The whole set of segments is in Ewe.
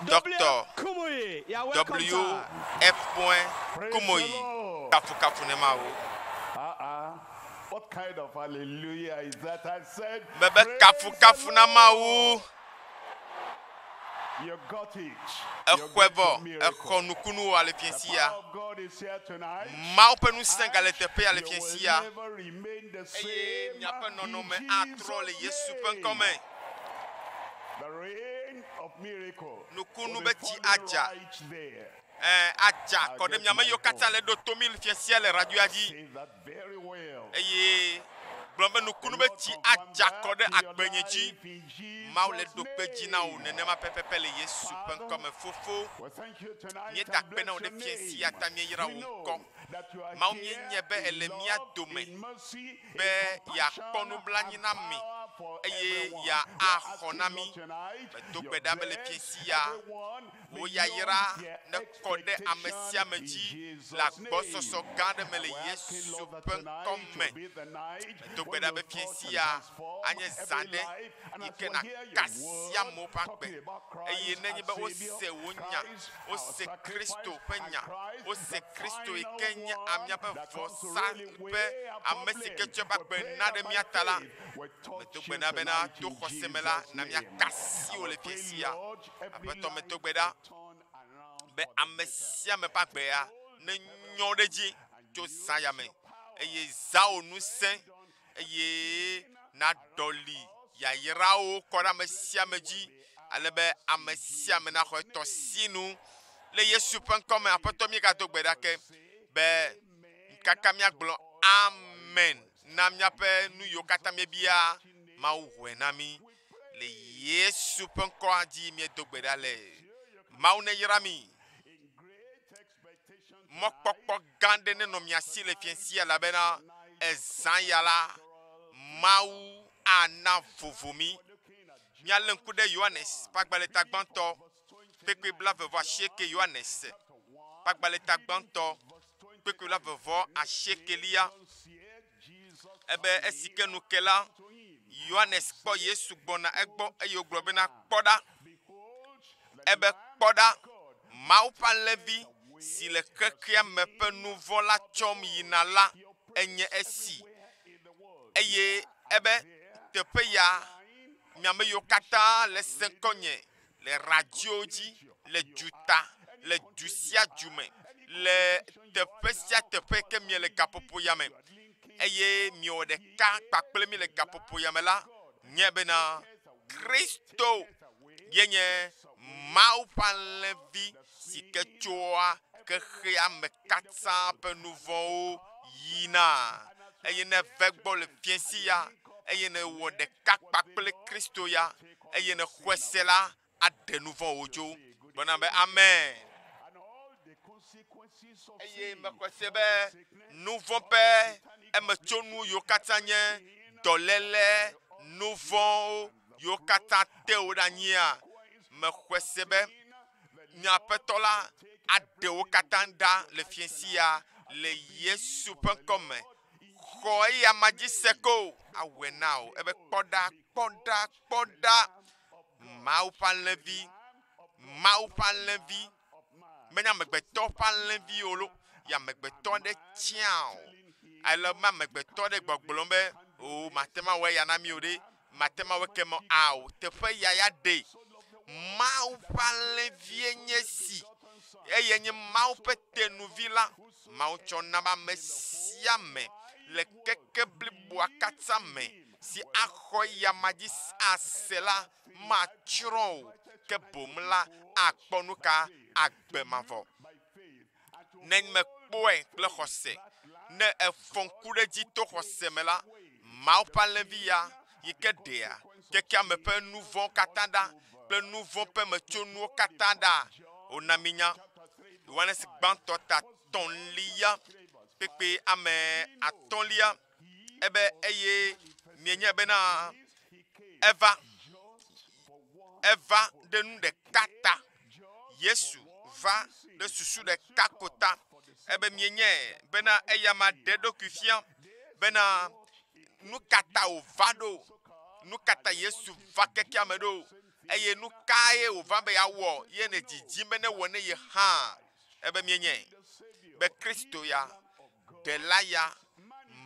W. Dr. Kumuyi. You are welcome, W sir. F. Praise Kumuyi. the Lord. Kafukafu ne Mawu. Uh-uh. What kind of hallelujah is that? I said, Mebe praise kafukafu the na Mawu. Lord. You got it. You Exɔe got vɔ, your miracle. exɔ nukunuwo le The fiẽ sia. power of God is here tonight. Mawu ƒe ŋusẽ gale teƒe ya le You fiẽ will sia. never remain the Eye same miaƒe nɔnɔme in atrɔ le Jesus' Yesu ƒe name. ŋkɔme. The rain of miracle Nukunu will be be tsi falling adza. right there. Ɛɛ, adza kɔ ɖe miame yiwo katã le ɖo tomi le fiẽ sia le radioa dzi. Say that very well. Eye gblɔ be nukunu be tsi adza kɔ ɖe agbenye dzi. Mawu le ɖo kpe dzi na wò nenema pɛpɛpɛ le Yesu ƒe ŋkɔme. Fofo, míeda akpe na wò ɖe fiẽ sia ta míeyra wò ŋkɔ. Mawu míenye be ele mía dome be yeakpɔ nublanui na mi eye yeaxɔ na mí. Medo gbe ɖa be le fiẽ sia, wò yayra nekɔ ɖe ame sia ame dzi le agbɔsɔsɔ gã aɖe me le Yesu ƒe ŋkɔme. Medo gbe ɖa be fiẽ sia anye zã ɖe yi ke nàka asi amewo ƒe agbe eye nenye be wose wò nya, wose Kristo ƒe nya, wose Kristo yi ke nye amea ƒe vɔsa ƒe ame si ke tsɔ eƒe agbe na ɖe mía ta la, medo gbe ɖa bena to xɔse me la, na míaka asi wò le fiẽ sia. Aƒetɔ, medo gbe ɖa be ame sia ame ƒe agbea nenyɔ ɖe edzi tso zã ya me eye zã wò ŋusẽ eye naɖɔli yayrawo kɔ ɖe ame sia ame dzi ale be ame sia ame naxɔ etɔ sinu le Yesu ƒe ŋkɔme. Aƒetɔ, míegado gbe ɖa ke be kaka míagblɔ amen na míaƒe nu yiwo katã míebia Mawu ʋɔe na mí le Yesu ƒe ŋkɔa dzi míedo gbe ɖa le. Mawu neyra mi. Mɔkpɔkpɔ gã ɖe nenɔ mia si le fiẽ sia elabena ezã ya la, Mawu ana vovo mí. Míalé ŋku ɖe Yohanes ƒe agbalẽta gbãtɔ, kpekpe 88 Yohanes ƒe agbalẽta gbãtɔ, kpekpe 88. Ebe esi ke nu ke la, Yohanes kpɔ Yesu gbɔna egbɔ eye wògblɔ bena, kpɔ ɖa. Ebe kpɔ ɖa, Mawu ƒe alẽvi si le xexea me ƒe nu vɔ̃ la tsɔm yina la enye esi. Eye ebe teƒe ya miame yiwo katã le se ŋkɔnye le radio dzi, le duta, le du sia du me, le teƒe sia teƒe ke miele gaƒoƒo ya me eye miewɔ ɖeka kpakple mi le gaƒoƒo ya me la, nye bena Kristo ye nye Mawu ƒe alẽvi si ke tsoa xexea me katã ƒe nu vɔ̃wo yina. Eye ne eve gbɔ le fiẽ sia eye ne wɔ ɖeka kpakple Kristo ya eye ne xɔe se la, aɖe nu vɔ̃wo dzo. Gblɔna be amen. Eye mexɔe se be nu vɔ̃ ƒe emetsonu yiwo katã nye dɔléle, nu vɔ̃wo yiwo katã te wo ɖe anyia, mexɔe se be nye aƒetɔ la aɖe wo katã ɖa le fiẽ sia le Yesu ƒe ŋkɔme. Xɔ eya ma dzi se ko awɔe na wò. Ebe kpɔ ɖa, kpɔ ɖa, kpɔ ɖa. Mawu ƒe alẽvi, Mawu ƒe alẽvi, menye amegbetɔ ƒe alẽvi o lo, ye amegbetɔ aɖe tia o. Ale be amegbetɔ aɖe gbɔgblɔm be, o mate ŋu awɔ eya na mi o ɖe, mate ŋu awɔ ekema ao, teƒe ya ya ɖe. Mawu ƒe alẽvie nye si eye nye Mawu ƒe tenuvi la. Mawu tsɔ na be ame sia ame le keke bliboa katã me si axɔ eya ma dzi ase la matsrɔ̃ o, ke boŋ la akpɔ nu ka agbe mavɔ. Ne mekpɔe kple xɔse, ne efɔ ŋku ɖe dzi to xɔse me la, Mawu ƒe alẽvi ya yi ke ɖea xexeame ƒe nu vɔ̃ katã ɖa kple nu vɔ̃ ƒe metsonuwo katã ɖa. Wona mi nya Yohanes gbãtɔ ta 3 kpekpe ame 5 ebe eye mienye bena eva eva ɖe nu ɖeka ta. Yesu va ɖe susu ɖeka ko ta. Ebe mienye bena eya ma ɖe eɖokui fia bena nu ka ta wòva ɖo, nu ka ta Yesu va xexea me ɖo. Eye nu kae wòva be yeawɔ ye ne dzidzim be newɔ ne ye hã ebe mienye be Kristo ya, Ɖela ya,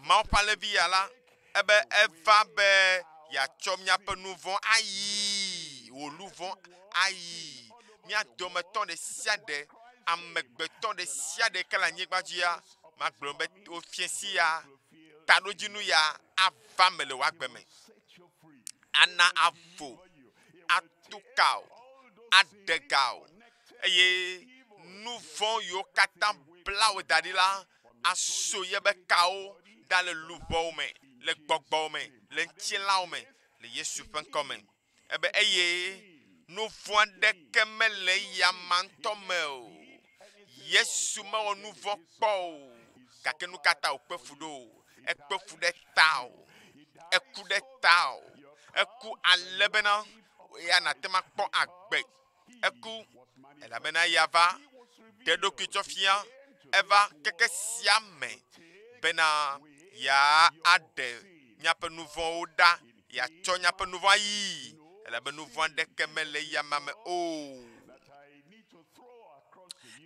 Mawu ƒe Alẽvi ya la, ebe eva be yeatsɔ míaƒe nu vɔ̃ ayi, wò luʋɔ ayi. Mía dometɔ ɖe sia ɖe, amegbetɔ ɖe sia ɖe ke le anyigba dzia, magblɔ be wofia si ya, taɖodzinu ya ava me le wò agbe me. Ana avo, atu ka o, aɖe ga o, eye nu vɔ̃ yiwo katã bla wò da ɖi la, aso yebe kawo ɖa le luʋɔwo me, le gbɔgbɔwo me, le ŋutilãwo me, le Yesu ƒe ŋkɔ me. Ebe eye nu vɔ̃ aɖeke mele eya ma ŋutɔ me o. Yesu mewɔ nu vɔ̃ kpɔ o. Gake nu ka ta wòkpe fu ɖo? Ekpe fu ɖe ta o. Eku ɖe ta o. Eku ale bena ya nàte ŋu akpɔ agbe. Eku elabena eya va ɖe eɖokui tsɔ fia. Eva keke sia me bena yeaɖe míaƒe nu vɔ̃wo ɖa, yeatsɔ míaƒe nu vɔ̃ ayii elabe nu vɔ̃ aɖeke mele eya ma me o.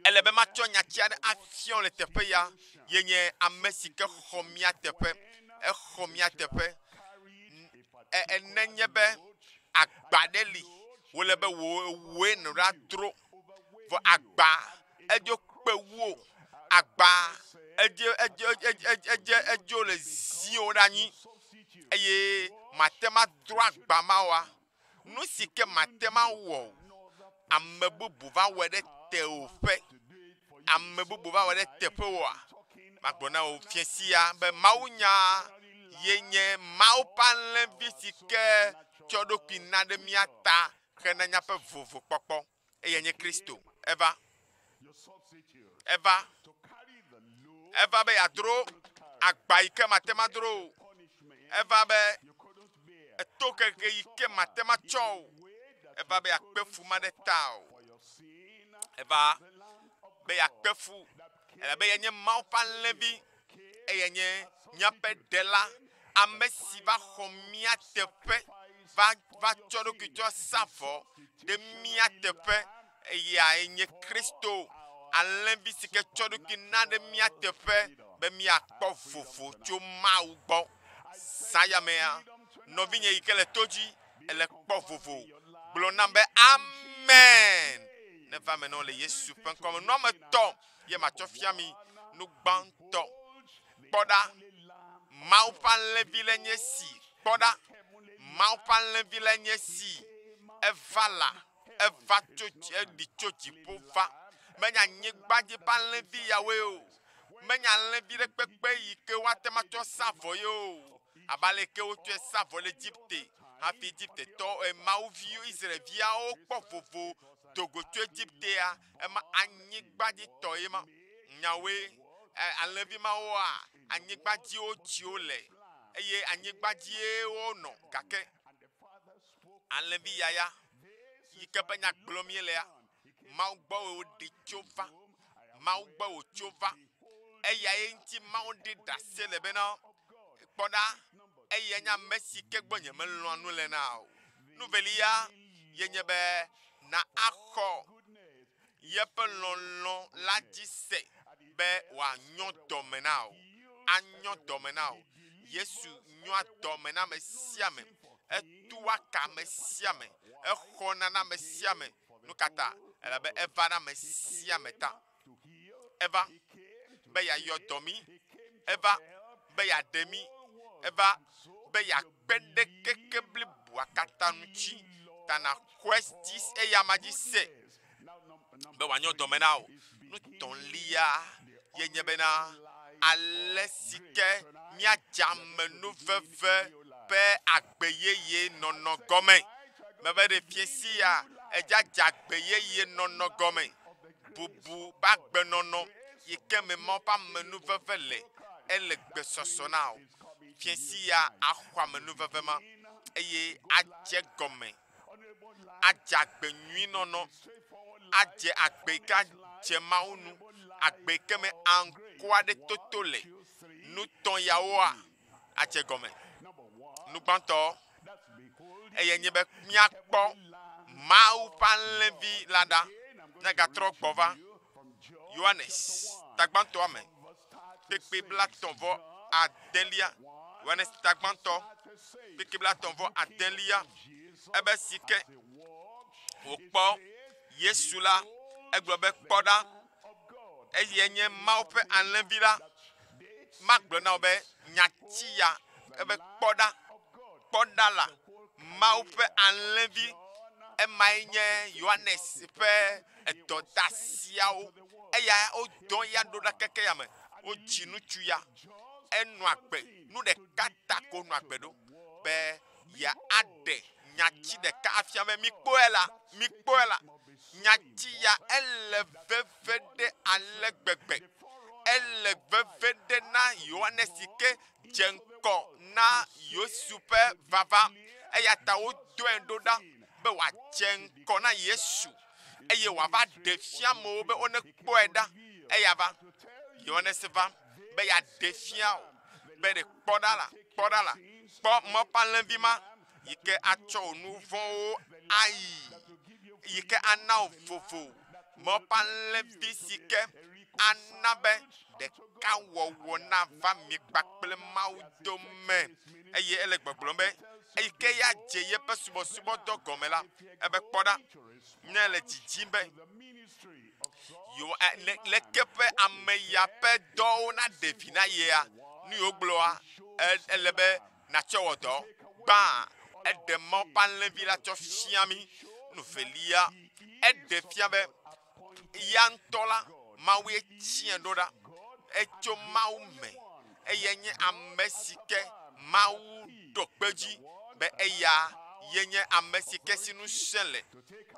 Ele be matsɔ nyati aɖe afiɔ le teƒe ya ye nye ame si ke xɔ mía teƒe. Exɔ mía teƒe. Nenye be agba ɖe li wòle be wòe nɔ ɖa dro. Vɔ agba edzo kpe wu o. Agba edze edze edze edze edzo le ziwo ɖe anyi eye mate ma dro agba ma oa. Nu si ke mate ma wɔ o, ame bubu va wɔe ɖe tewòƒe. Ame bubu va wɔe ɖe teƒe wòa? Magblɔ na wò fiẽ sia be mawunya ye nye Mawu ƒe alẽvi si ke tsɔ eɖokui na ɖe mía ta hena míaƒe vovokpɔkpɔ. Eyae nye Kristo. Eva. Eva. Eva be yeadro agba yi ke mate ŋu adro o. Eva be eto keke yi ke mate ŋu atsɔ o. Eva be yeakpe fu ma ɖe ta o. Eva be yeakpe fu elabe yenye Mawu ƒe alẽvi. Eyae nye míaƒe ɖela, ame si va xɔ mía teƒe, va va tsɔ eɖokui tsɔ sa vɔ ɖe mía teƒe. Eyae nye Kristo, alẽvi si ke tsɔ eɖokui na ɖe mía teƒe be míakpɔ vovo tso Mawu gbɔ. Zã mea, nɔvinye yi ke le to dzi, ele kpɔ vovo. Gblɔ nam be amen. Neva eme na wò le Yesu ƒe ŋkɔ me. Nua me tɔ ye matsɔ fia mi nu gbãtɔ. Kpɔ ɖa, Mawu ƒe alẽvi le nye si. Kpɔ ɖa, Mawu ƒe alẽvi le nye si. Eva la, eva tso eɖi tso dziƒo va. Menye anyigba dzi ƒe alẽvi yawoe o. Menye alẽvi ɖe kpekpe yi ke woate ŋu atsɔ sa vɔ ye o. Abe ale ke wotsɔe sa vɔ le Egipte hafi Egiptetɔ Mawuviwo Israelviawo kpɔ vovo do go tso Egiptea, ema anyigba dzi tɔ ye ma. Nyawoe alẽvi mawoa, anyigba dzi wotsi wo le eye anyigba dzie wonɔ gake alẽvi yaya yi ke ƒe nya gblɔm míelea, Mawu gbɔ wòɖi tso va. Mawu gbɔ wòtso va. Eyae ŋuti Mawu ɖi ɖase le bena, kpɔ ɖa, eyae nye ame si ke gbɔ nyemelɔ̃a nu le na o. Nu velia ye nye be na axɔ yeƒe lɔlɔ̃ la dzi se be wòanyɔ dɔme na wò. Anyɔ dɔme na wò. Yesu nyɔa dɔme na ame sia ame. Etua ka ame sia ame. Exɔna na ame sia ame. Nu ka ta? Elabe eva na ame sia ame ta. Eva be yeayɔ dɔ mí. Eva be yeaɖe mí. Eva be yeakpe ɖe keke bliboa katã ŋuti. Ta nàxɔe dzi eya ma dzi se be wòanyɔ dɔme na wò. Nu tɔ̃lia ye nye bena ale si ke míadze amenuveve ƒe agbe yeye nɔnɔ gɔme. Meve ɖe fie sia edzadze agbe yeye nɔnɔ gɔme. Bubu ƒe agbenɔnɔ yi ke me Mawu ƒe amenuveve le, ele gbesɔsɔ na wò. Fie sia axɔ amenuveve ma eye adze gɔme adze agbe nyui nɔnɔ, adze agbe yi ke adze Mawu nu, agbe yi ke me aŋkɔ aɖe toto le. Nu tɔ̃ yawoa, adze gɔme. Nu gbãtɔ eye nye be míakpɔ Mawu ƒe alẽvi la ɖa. Míagatrɔ gbɔ va Yohanes tagbãtɔa me kpekpe 39. Yohanes tagbãtɔ kpekpe 39. Ebe si ke wòkpɔ Yesu la, egblɔ be kpɔ ɖa, eye nye Mawu ƒe alẽvi la. Magblɔ na wò be nyati ya ebe kpɔ ɖa, kpɔ ɖa la, Mawu ƒe alẽvi. Emae nye Yohanes ƒe edɔdasiawo. Eya wodɔ ya ɖo ɖa keke ya me. Wodzi ŋutsu ya. Enɔ agbe. Nu ɖeka ta ko nɔ agbe ɖo be yeaɖe nyati ɖeka afia be mikpɔe la, mikpɔe la. Nyati ya ele veve ɖe ale gbegbe. Ele veve ɖe na Yohanes yi ke dze ŋgɔ na Yesu ƒe vava. Eya ta wodɔe ɖo ɖa be wòadze ŋgɔ na Yesu eye wòava ɖe fia amewo be wonekpɔe ɖa. Eya va. Yohanes va be yeaɖe fia wo be ɖe kpɔ ɖa la, kpɔ ɖa la, kpɔ Mawu ƒe alẽvi ma yi ke atsɔ wò nu vɔ̃wo ayi, yi ke ana wò vovo. Mawu ƒe alẽvi si ke ana be ɖekawɔwɔ nava mi kpakple Mawu dome. Eye ele gbɔgblɔm be eyi ke ya dze yeƒe subɔsubɔdɔ gɔme la, ebe kpɔ ɖa, ne le dzidzim be yewo leke ƒe ame ya ƒe dɔwo naɖe vi na yea, nu yiwo gblɔa, ele be natsɔ wɔ dɔ. Gbã, eɖe Mawu ƒe alẽvi la tsɔ fia mí. Nu velia, eɖe fia be ya ŋutɔ la, Mawue tsiẽ ɖo ɖa. Etso Mawu me. Eyae nye ame si ke Mawu ɖo kpe dzi be eya ye nye ame si ke si ŋusẽ le,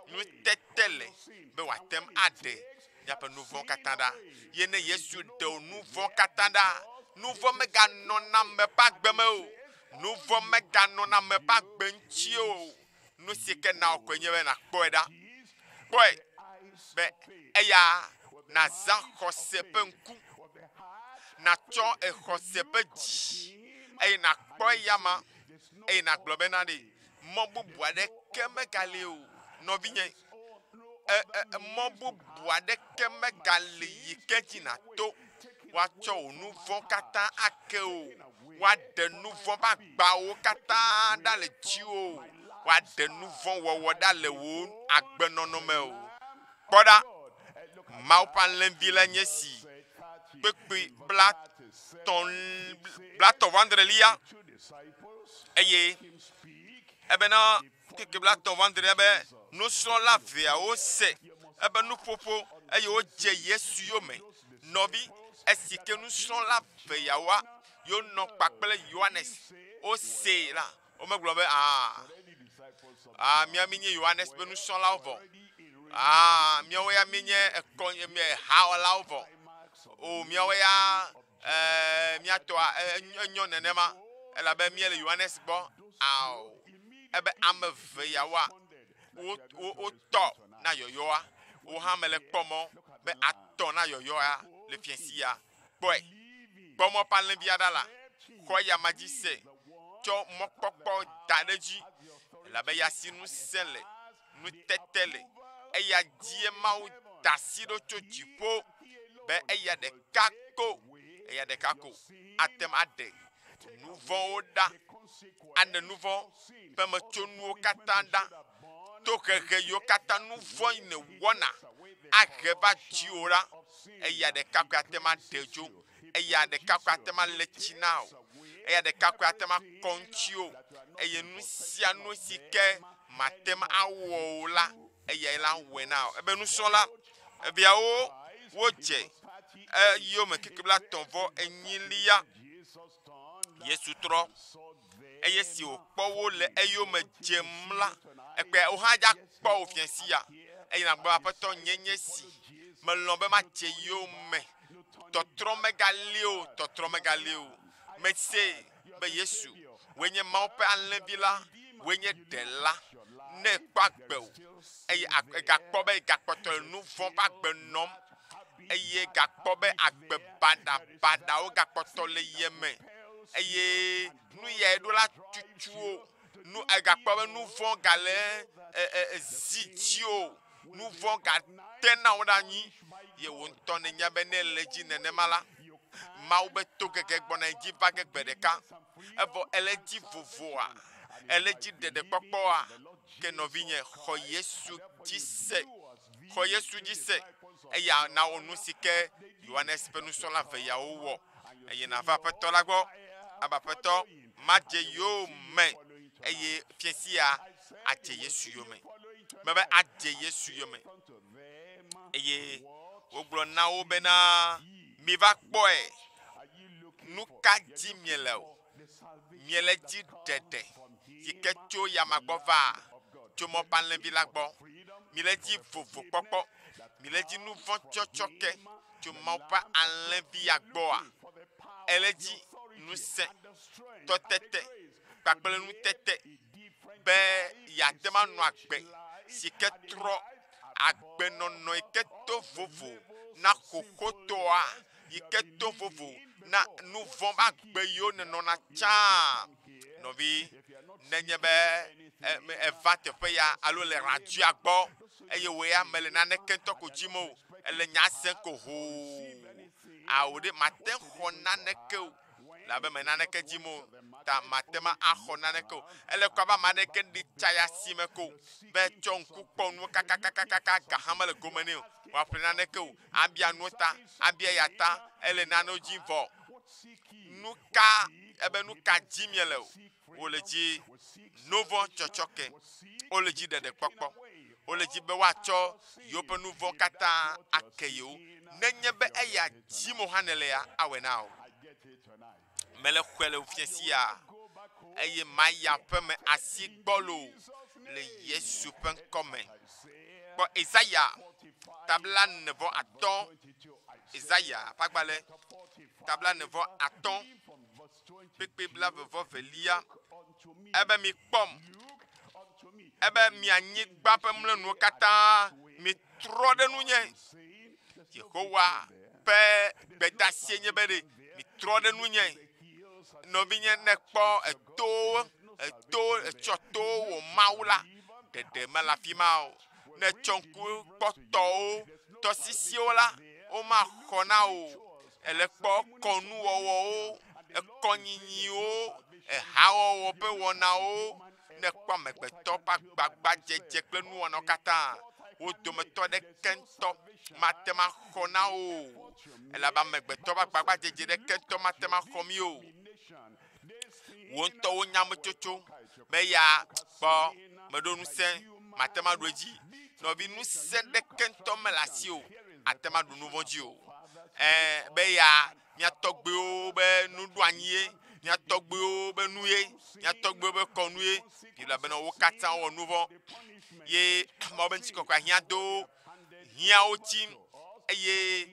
nutete le be wòate ŋu aɖe míaƒe nu vɔ̃ katã ɖa. Ye ne Yesu ɖe wò nu vɔ̃ katã ɖa, nu vɔ̃ meganɔna ame ƒe agbe me o. Nu vɔ̃ meganɔna ame ƒe agbe ŋuti o. Nu si ke na wò koe nye be nàkpɔe ɖa. Kpɔe be eya nàzã xɔse ƒe ŋku, nàtsɔ exɔse ƒe dzi eye nàkpɔ eyama eye nàgblɔ bena ɖe mɔ bubu aɖeke megali o. Nɔvinye, mɔ bubu aɖeke megali yi ke dzi nàto woatsɔ wò nu vɔ̃ katã ake o. Woaɖe nu vɔ̃ ƒe agbawo katã ɖa le dziwò. Woaɖe nu vɔ̃ wɔwɔ ɖa le wò agbenɔnɔ me o. Kpɔ ɖa, Mawu ƒe alẽvi la nye si kpekpe 33 eye ebena kpekpe 33 be nusrɔ̃la veawo se ebe nuƒoƒo eye wodze Yesu yome. Nɔvi, esi ke nusrɔ̃la veawoa yonɔ kpakple Yohanes wosee la, womegblɔ be aa mía míenye Yohanes ƒe nusrɔ̃lawo vɔ. Míawo ya míenye ekɔ hawɔlawo vɔ. O míawo ya míatɔa enyo nenema elabe míele Yohanes gbɔ. Ao, ebe ame eve yawoa wotɔ na yɔyɔa. Wo hã mele kpɔ mɔ be atɔ na yɔyɔa le fiẽ ya. Kpɔe, kpɔ mɔ ƒe alẽvi aɖe la, xɔ eya dzi se, tsɔ mɔkpɔkpɔ da ɖe edzi elabe ya si ŋusẽ le, nutete le. Eya dzie Mawu da asi ɖo tso dziƒo be eya ɖeka ko ate ŋu aɖe nu vɔ̃wo ɖa, aɖe nu vɔ̃ ƒe metsonuwo katã ɖa, tohehe yiwo katã nu vɔ̃ yi nèwɔna ahe va dziwò ɖa. Eya ɖeka koe ate ŋu aɖe dzo. Eya ɖeka koe ate ŋu alé tsi na wò. Eya ɖeka koe ate ŋu akɔ ŋutiwò. Eye nu sia nu si ke mate ŋu awɔ o la, eyae la wɔe na wò. Ebe nusrɔ̃la eveawo wodze eyome keke 34. Yesu trɔ eye si wòkpɔ wo le eyome dzem la, ekpe wo hã dza kpɔ wò fiẽ sia eye nàgblɔ aƒetɔ nye nye si melɔ̃ be madze yome. Tɔtrɔ megali o, tɔtrɔ megali o. Mese be Yesu wòe nye Mawu ƒe alẽvi la, wòe nye ɖela. Ne ekpɔ agbe o eye egakpɔ be egakpɔtɔ le nu vɔ̃ ƒe agbe nɔm eye gakpɔ be agbe baɖabaɖawo gakpɔtɔ le ye me eye nu yae ɖo la tutu wo. Nu egakpɔ be nu vɔ̃ gale zi dziwò, nu vɔ̃ gatena wò ɖe anyi ye wò ŋutɔ nènya be ne ele dzi nenema la, Mawu be togege gbɔna dzi va ge gbe ɖeka. Evɔ ele dzi vovoa, ele dzi ɖeɖekpɔkpɔa, ke nɔvinye xɔ Yesu dzi se. Xɔ Yesu dzi se eya nawɔ nu si ke Yohanes ƒe nusrɔ̃la eve yawo wɔ eye nàva Aƒetɔ la gbɔ. Abe Aƒetɔ, madze yowòme eye fiẽ sia adze Yesu yome. Mebe adze Yesu yome. Eye wogblɔ na wo bena, miva kpɔe. Nu ka dzi miele o? Miele dzi ɖeɖe yi ke tso yama gbɔ va tso mɔ ƒe alẽvi la gbɔ. Miele dzi vovokpɔkpɔ. Miele dzi nu vɔ̃ tsɔtsɔ ke tso Mawu ƒe alẽvi ya gbɔa? Ele dzi ŋusẽ, tɔtete kpakple nutete be yeate ŋu anɔ agbe si ke trɔ agbenɔnɔ yi ke to vovo na xoxotɔa yi ke to vovo na nu vɔ̃ ƒe agbe yiwo nènɔna tsã. Nɔvi, nenye be eva teƒe ya alo le radioa gbɔ eye wò ya mele naneke ŋutɔ ko dzim o, ele nya sem ko hoo. Ao ɖe mate xɔ naneke o. Labe me naneke dzim o, ta mate ŋu axɔ naneke o. Ele kɔ abe ame aɖeke ɖi tsa ya si me ko be tsɔ ŋku kpɔ nuwo kakakakaka ga hã mele gome nɛ o. Wòaƒle naneke o, abia nuwo ta, abia ya ta, ele nanewo dzi vɔ. Nu ka ebe nu ka dzi miele o? Wole dzi nu vɔ̃ tsɔtsɔ ke, wole dzi ɖeɖekpɔkpɔ, wole dzi be woatsɔ yewoƒe nu vɔ̃ katã ake yewo. Nenye be eya dzim wò hã nèlea, awɔe na wò. Mele xɔe le fiẽ sia eye mayi aƒeme asi gbɔlo le Yesu ƒe ŋkɔ me. Kpɔ Isaya tabla 45, Isaya ƒe agbalẽ tabla 45, kpekpe 22. Ebe mikpɔm, ebe mi anyigba ƒe mlɔenuwo katã mitrɔ ɖe nunye. Yehowa ƒe gbedasie nye be ɖe mitrɔ ɖe nunye. Nɔvinye ne kpɔ etowo, eto etsɔ towo wɔ Mawu la, ɖeɖe mele afi ma o. Ne tsɔ ŋku kpɔ tɔwo, tɔsisiwo la, womaxɔ na o. Ele kpɔ kɔnuwɔwɔwo, ekɔnyinyiwo, ehawɔwɔ ƒe wɔnawo, ne kpɔ amegbetɔ ƒe agbagbadzedze kple nuwɔnawo katã, wo dometɔ ɖeke ŋutɔ mate ŋu axɔ na wo o. Elabe amegbetɔ ƒe agbagbadzedze ɖeke ŋutɔ mate ŋu axɔ mi o. Wo ŋutɔ wo nyametsotso be ya kpɔ meɖo ŋusẽ mate ŋu aɖu edzi. Nɔvi ŋusẽ ɖeke ŋutɔ mele asi o, ate ŋu aɖu nu vɔ̃ dzi o. Be ya mía tɔgbuiwo be nuɖoanyi ye, mía tɔgbuiwo be nu ye, mía tɔgbuiwo be kɔnu ye. Biblia bena wo katã wɔ nu vɔ̃ ye Mawu be ŋutikɔkɔe hiã do hiã wo tsi eye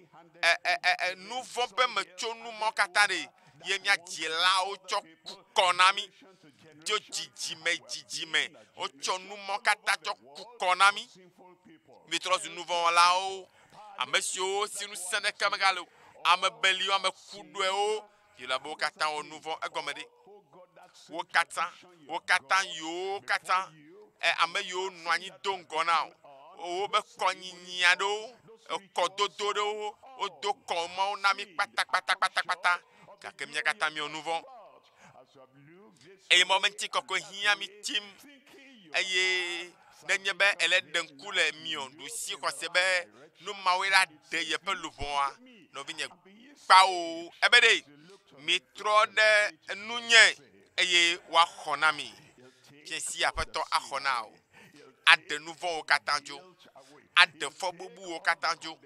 nu vɔ̃ ƒe metsonu mawo katã ɖe ye mía dzilawo tsɔ ku kɔ na mí. Tso dzidzime dzidzime wotsɔ nu mawo katã tsɔ ku kɔ na mí. Mítrɔ zu nu vɔ̃wɔlawo, ame siwo si ŋusẽ ɖeke megale o, ame beliwo, ame kuɖɔewo. Biblia be wo katã wɔ nu vɔ̃ egɔme ɖe. Wo katã, wo katã yiwo katã ame yiwo nɔ anyi do ŋgɔ na wo, wobe kɔnyinyi aɖewo, ekɔdodo ɖewo, wodo kɔ mawo na mí kpatakpatakpatakpata gake mía katã míewɔ nu vɔ̃. Eye Mawu be ŋutikɔkɔe hiã mí tim eye nenye be ele ɖe ŋku le miɔ ɖusi xɔse be nu mawoe la ɖe yeƒe luʋɔa, nɔvinye kpawo ebe ɖe mitrɔ ɖe nunye eye woaxɔ na mi. Fiẽ sia Aƒetɔ axɔ na wò. Aɖe nu vɔ̃wo katã dzo, aɖe fɔbubuwo katã dzo,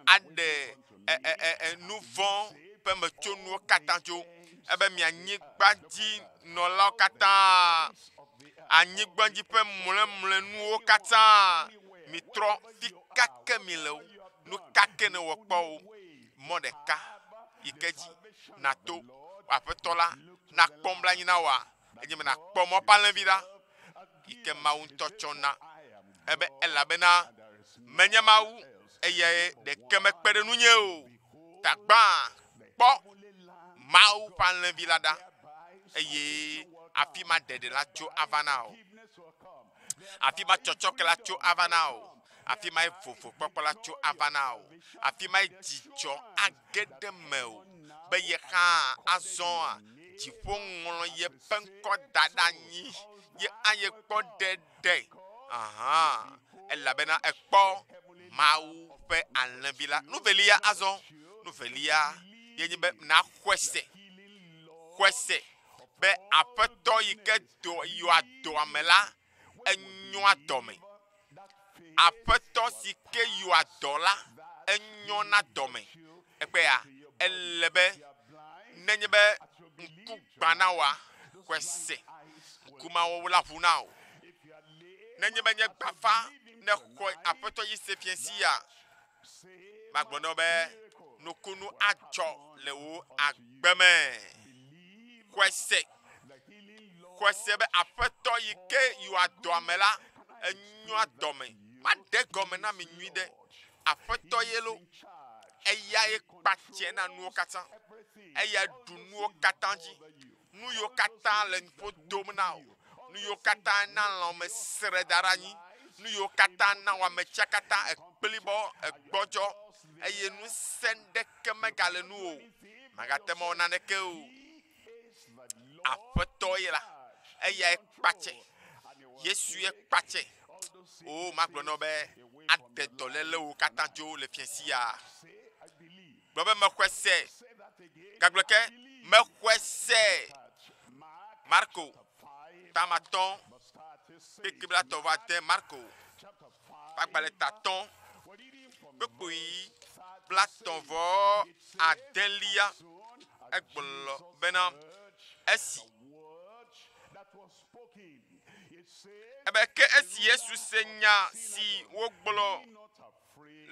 aɖe nu vɔ̃ ƒe metsonuwo katã dzo. Ebe mi anyigbadzinɔlawo katã, anyigbadzi ƒe mlɔemlɔenuwo katã, mitrɔ fi ka ke mi le o, nu ka ke nèwɔ kpɔ o, mɔ ɖeka yi ke dzi nàto Aƒetɔ la nakpɔ nublanui na wòa, enye be nàkpɔ mɔ ƒe alẽvi ɖa yi ke Mawu ŋutɔ tsɔ na. Ebe elabena menye Mawu eye ɖeke mekpe ɖe nunye o. Tagbã kpɔ Mawu ƒe alẽvi la ɖa eye afi ma ɖeɖe la tso ava na wò. Afi ma tsɔtsɔke la tso ava na wò. Afi mae vovokpɔkpɔ la tso ava na wò. Afi mae dzidzɔ age ɖe mewò be ye hã azɔa dziƒo ŋlɔ yeƒe ŋkɔ da ɖe anyi ye aye kpɔ ɖeɖe. Aha, elabena ekpɔ Mawu ƒe alẽvi la. Nu velia azɔ, nu velia ye nye be naxɔe se. Xɔe se be Aƒetɔ yi ke do yɔa dɔa me la, enyoa dɔme. Aƒetɔ si ke yɔa dɔ la, enyɔna dɔme. Ekpea, ele be nenye be ŋku gbã na wòa, xɔe se. Ŋku mawo la ʋu na wò. Nenye be nye gbafa ne xɔ Aƒetɔ yi se fiẽ sia, magblɔ na wò be nukunu adzɔ le wò agbe me. Xɔe se. Xɔe se be Aƒetɔ yi ke yɔa dɔa me la, enyoa dɔme. Maɖe gɔme na mi nyui ɖe. Aƒetɔ ye lo. Eyae kpatse na nuwo katã. Eyae ɖu nuwo katã dzi. Nu yiwo katã le nuƒo dom na wò. Nu yiwo katã na lãme sre da ɖe anyi. Nu yiwo katã na wò ametsia katã ekplibɔ, egbɔdzɔ eye ŋusẽ ɖeke megale nuwò o. Màgate ŋu awɔ naneke o. Aƒetɔ ye la, eyae kpatse. Yesu ye kpatse. O, magblɔ na wò be aɖe dɔlélewo katã dzo le fiẽ sia. Gblɔ be mexɔe se. Gagblɔ ke mexɔe se. Marko tamatɔ̃ kpekpe blatɔ̃ vɔ ade Marko ƒe agbalẽ tatɔ̃ kpekpui blatɔ̃ vɔ adelia egblɔ bena esi ebe ke esi Yesu se nya si wogblɔ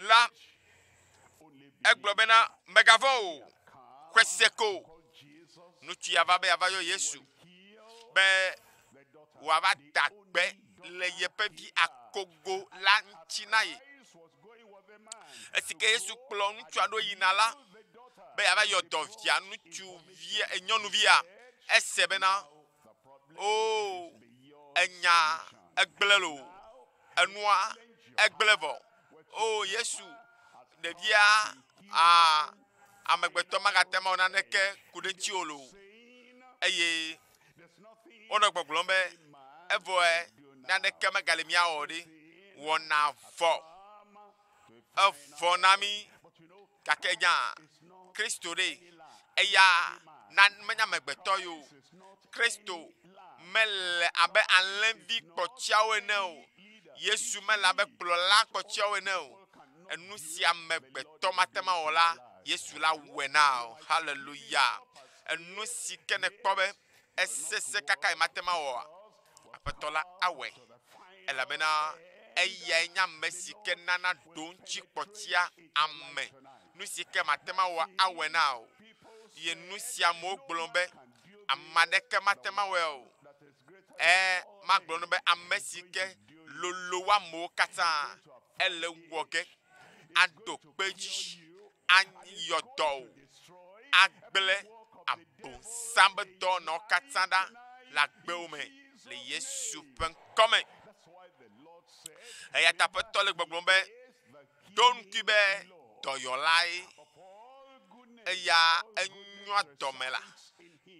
la, egblɔ bena mègavɔ̃ o, xɔe se ko. Ŋutsu ya va be yeava yɔ Yesu be wòava da gbe le yeƒe vi akogo la ŋuti na ye. Esi ke Yesu kplɔ ŋutsua ɖo yina la, be yeava yɔ dɔ via ŋutsuvia, nyɔnuvia, ese bena, O, enya egblẽ loo, enua egblẽ vɔ. O, Yesu, ɖevia, a, amegbetɔ magate ŋu awɔ naneke ku ɖe ŋuti o loo. Eye wonɔ gbɔgblɔm be, evɔe naneke megali míawɔ ɖi. Wɔna vɔ. Evɔ na mí. Gake nya Kristo ɖe, eya na menye amegbetɔ ye o. Kristo mele abe alẽvi kpɔtiawo ene o. Yesu mele abe kplɔla kpɔtiawo ene o. Enu si amegbetɔ mate ŋu awɔ la, Yesu la wɔe na o. Haleluya. Enu si ke nèkpɔ be esesẽ kaka ye mate ŋu awɔa, Aƒetɔ la awɔe. Elabena eyae nye ame si ke nana ɖoŋtsi kpɔtia ame. Nu si ke mate ŋu awɔ awɔe na o. Ye nu si amewo gblɔ be ame aɖeke mate ŋu awɔe o. Ẽ, magblɔ nu be ame si ke lolo wu amewo katã, ele wɔ ge, aɖo kpe edzi, ayɔ dɔ wò, agblẽ abosam be dɔwɔnawo katã ɖa le agbewo me le Yesu ƒe ŋkɔ me. Eya ta Aƒetɔ le gbɔgblɔm be, ɖo ŋkui be dɔyɔlae. Eya enyoa dɔme la,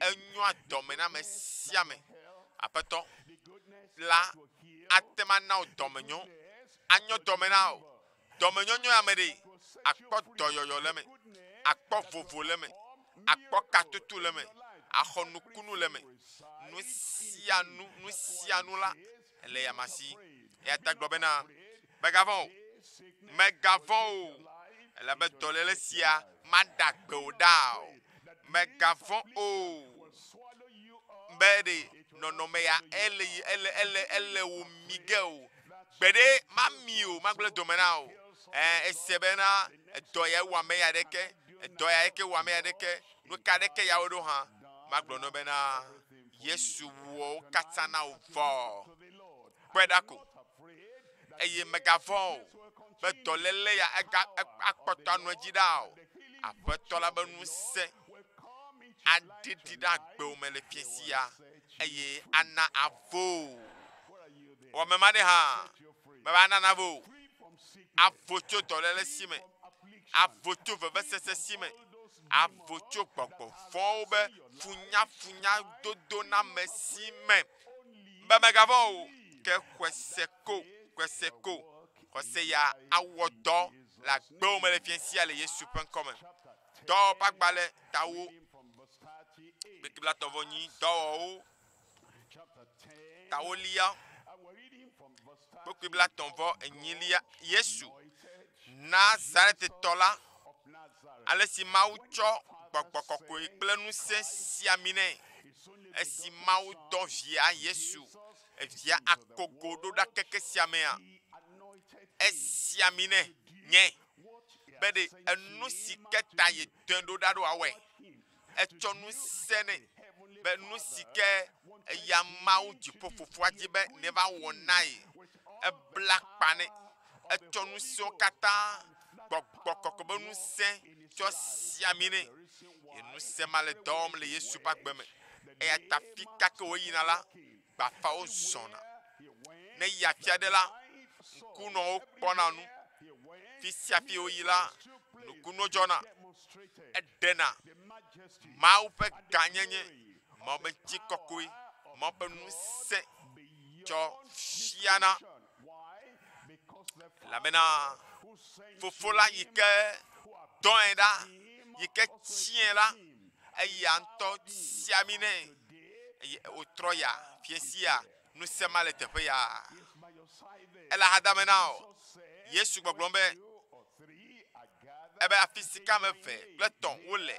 enyoa dɔme na ame sia ame. Aƒetɔ la ate ŋu ana wò dɔmenyo, anyo dɔme na wò. Dɔmenyonyo ya me ɖe, akpɔ dɔyɔyɔ le eme, akpɔ vovo le eme, akpɔ katutu le eme, axɔ nukunu le eme. Nu sia nu, nu sia nu la le yama si. Eya ta gblɔ bena, mègavɔ̃ o, mègavɔ̃ o, elabe dɔléle sia maɖe agbe wò ɖa o. Mègavɔ̃ o be ɖe nɔnɔme ya ele ele ele ele wò mi ge o. Gbeɖe mami o, magblẽ dome na o. Ɛ ese bena edɔ ya wɔ ame ya ɖeke, edɔ ya ke wɔ ame ya ɖeke, nu ka ɖeke ya wo ɖo hã. Magblɔ na bena Yesu wɔ wo katã na wò vɔ. Kpɔe ɖa ko. Eye mègavɔ̃ o be dɔléle ya ega akpɔtɔ anɔ edzi ɖaa o. Aƒetɔ la be ŋusẽ aɖiɖi ɖe agbewò me le fiẽ sia eye ana avo. Wɔ ame ma ɖe hã meva nana vo. Avo tso dɔléle si me. Avo tso vevesese si me. Avo tso gbɔgbɔ vɔ̃wo be funyafunya dodo na ame si me. Be megavɔ̃ o, ke xɔe se ko, xɔe se ko. Xɔse ya awɔ dɔ le agbewo me le fiẽ sia le Yesu ƒe ŋkɔ me. Dɔwɔwɔ ƒe agbalẽ tawo kpekpe blatɔ̃ vɔ nyi dɔwɔwɔwo tawolia kpekpe blatɔ̃ vɔ enyilia Yesu Nazaretetɔ la ale si Mawu tsɔ gbɔgbɔ kɔkɔe kple ŋusẽ si ami nɛ esi Mawu dɔ via Yesu evia akogo ɖo ɖa keke sia mea esi ami nɛ nye be ɖe enu si ke ta yedɔe ɖo ɖa ɖo awɔe. Etsɔ ŋusẽ nɛ be nu si ke eya Mawu dziƒo fofoa dzi be neva wɔ na ye. Ebla akpa nɛ. Etsɔ ŋusẽwo katã, gbɔgbɔ kɔkɔe be ŋusẽ tsɔ si ami nɛ. Ye ŋusẽ ma le dɔ wɔm le Yesu ƒe agbe me. Eya ta fi ka ke wòyina la, gbafawo zɔna. Ne yi afi aɖe la, ŋkunɔwo kpɔna nu. Fi sia fi woyi la, nukunuwo dzɔna. Eɖena Mawu ƒe gãnyenye, Mawu ƒe ŋutikɔkɔe, Mawu ƒe ŋusẽ tsɔ fiana. Elabena Fofo la yi ke dɔe ɖa, yi ke tsiẽ la, eya ŋutɔ si ami nɛ eye wòtrɔ ya fiẽ sia ŋusẽ ma le teƒe ya. Ele ahadame na wò. Yesu gbɔgblɔm be, ebe afi si ke ame eve kple etɔ̃ wole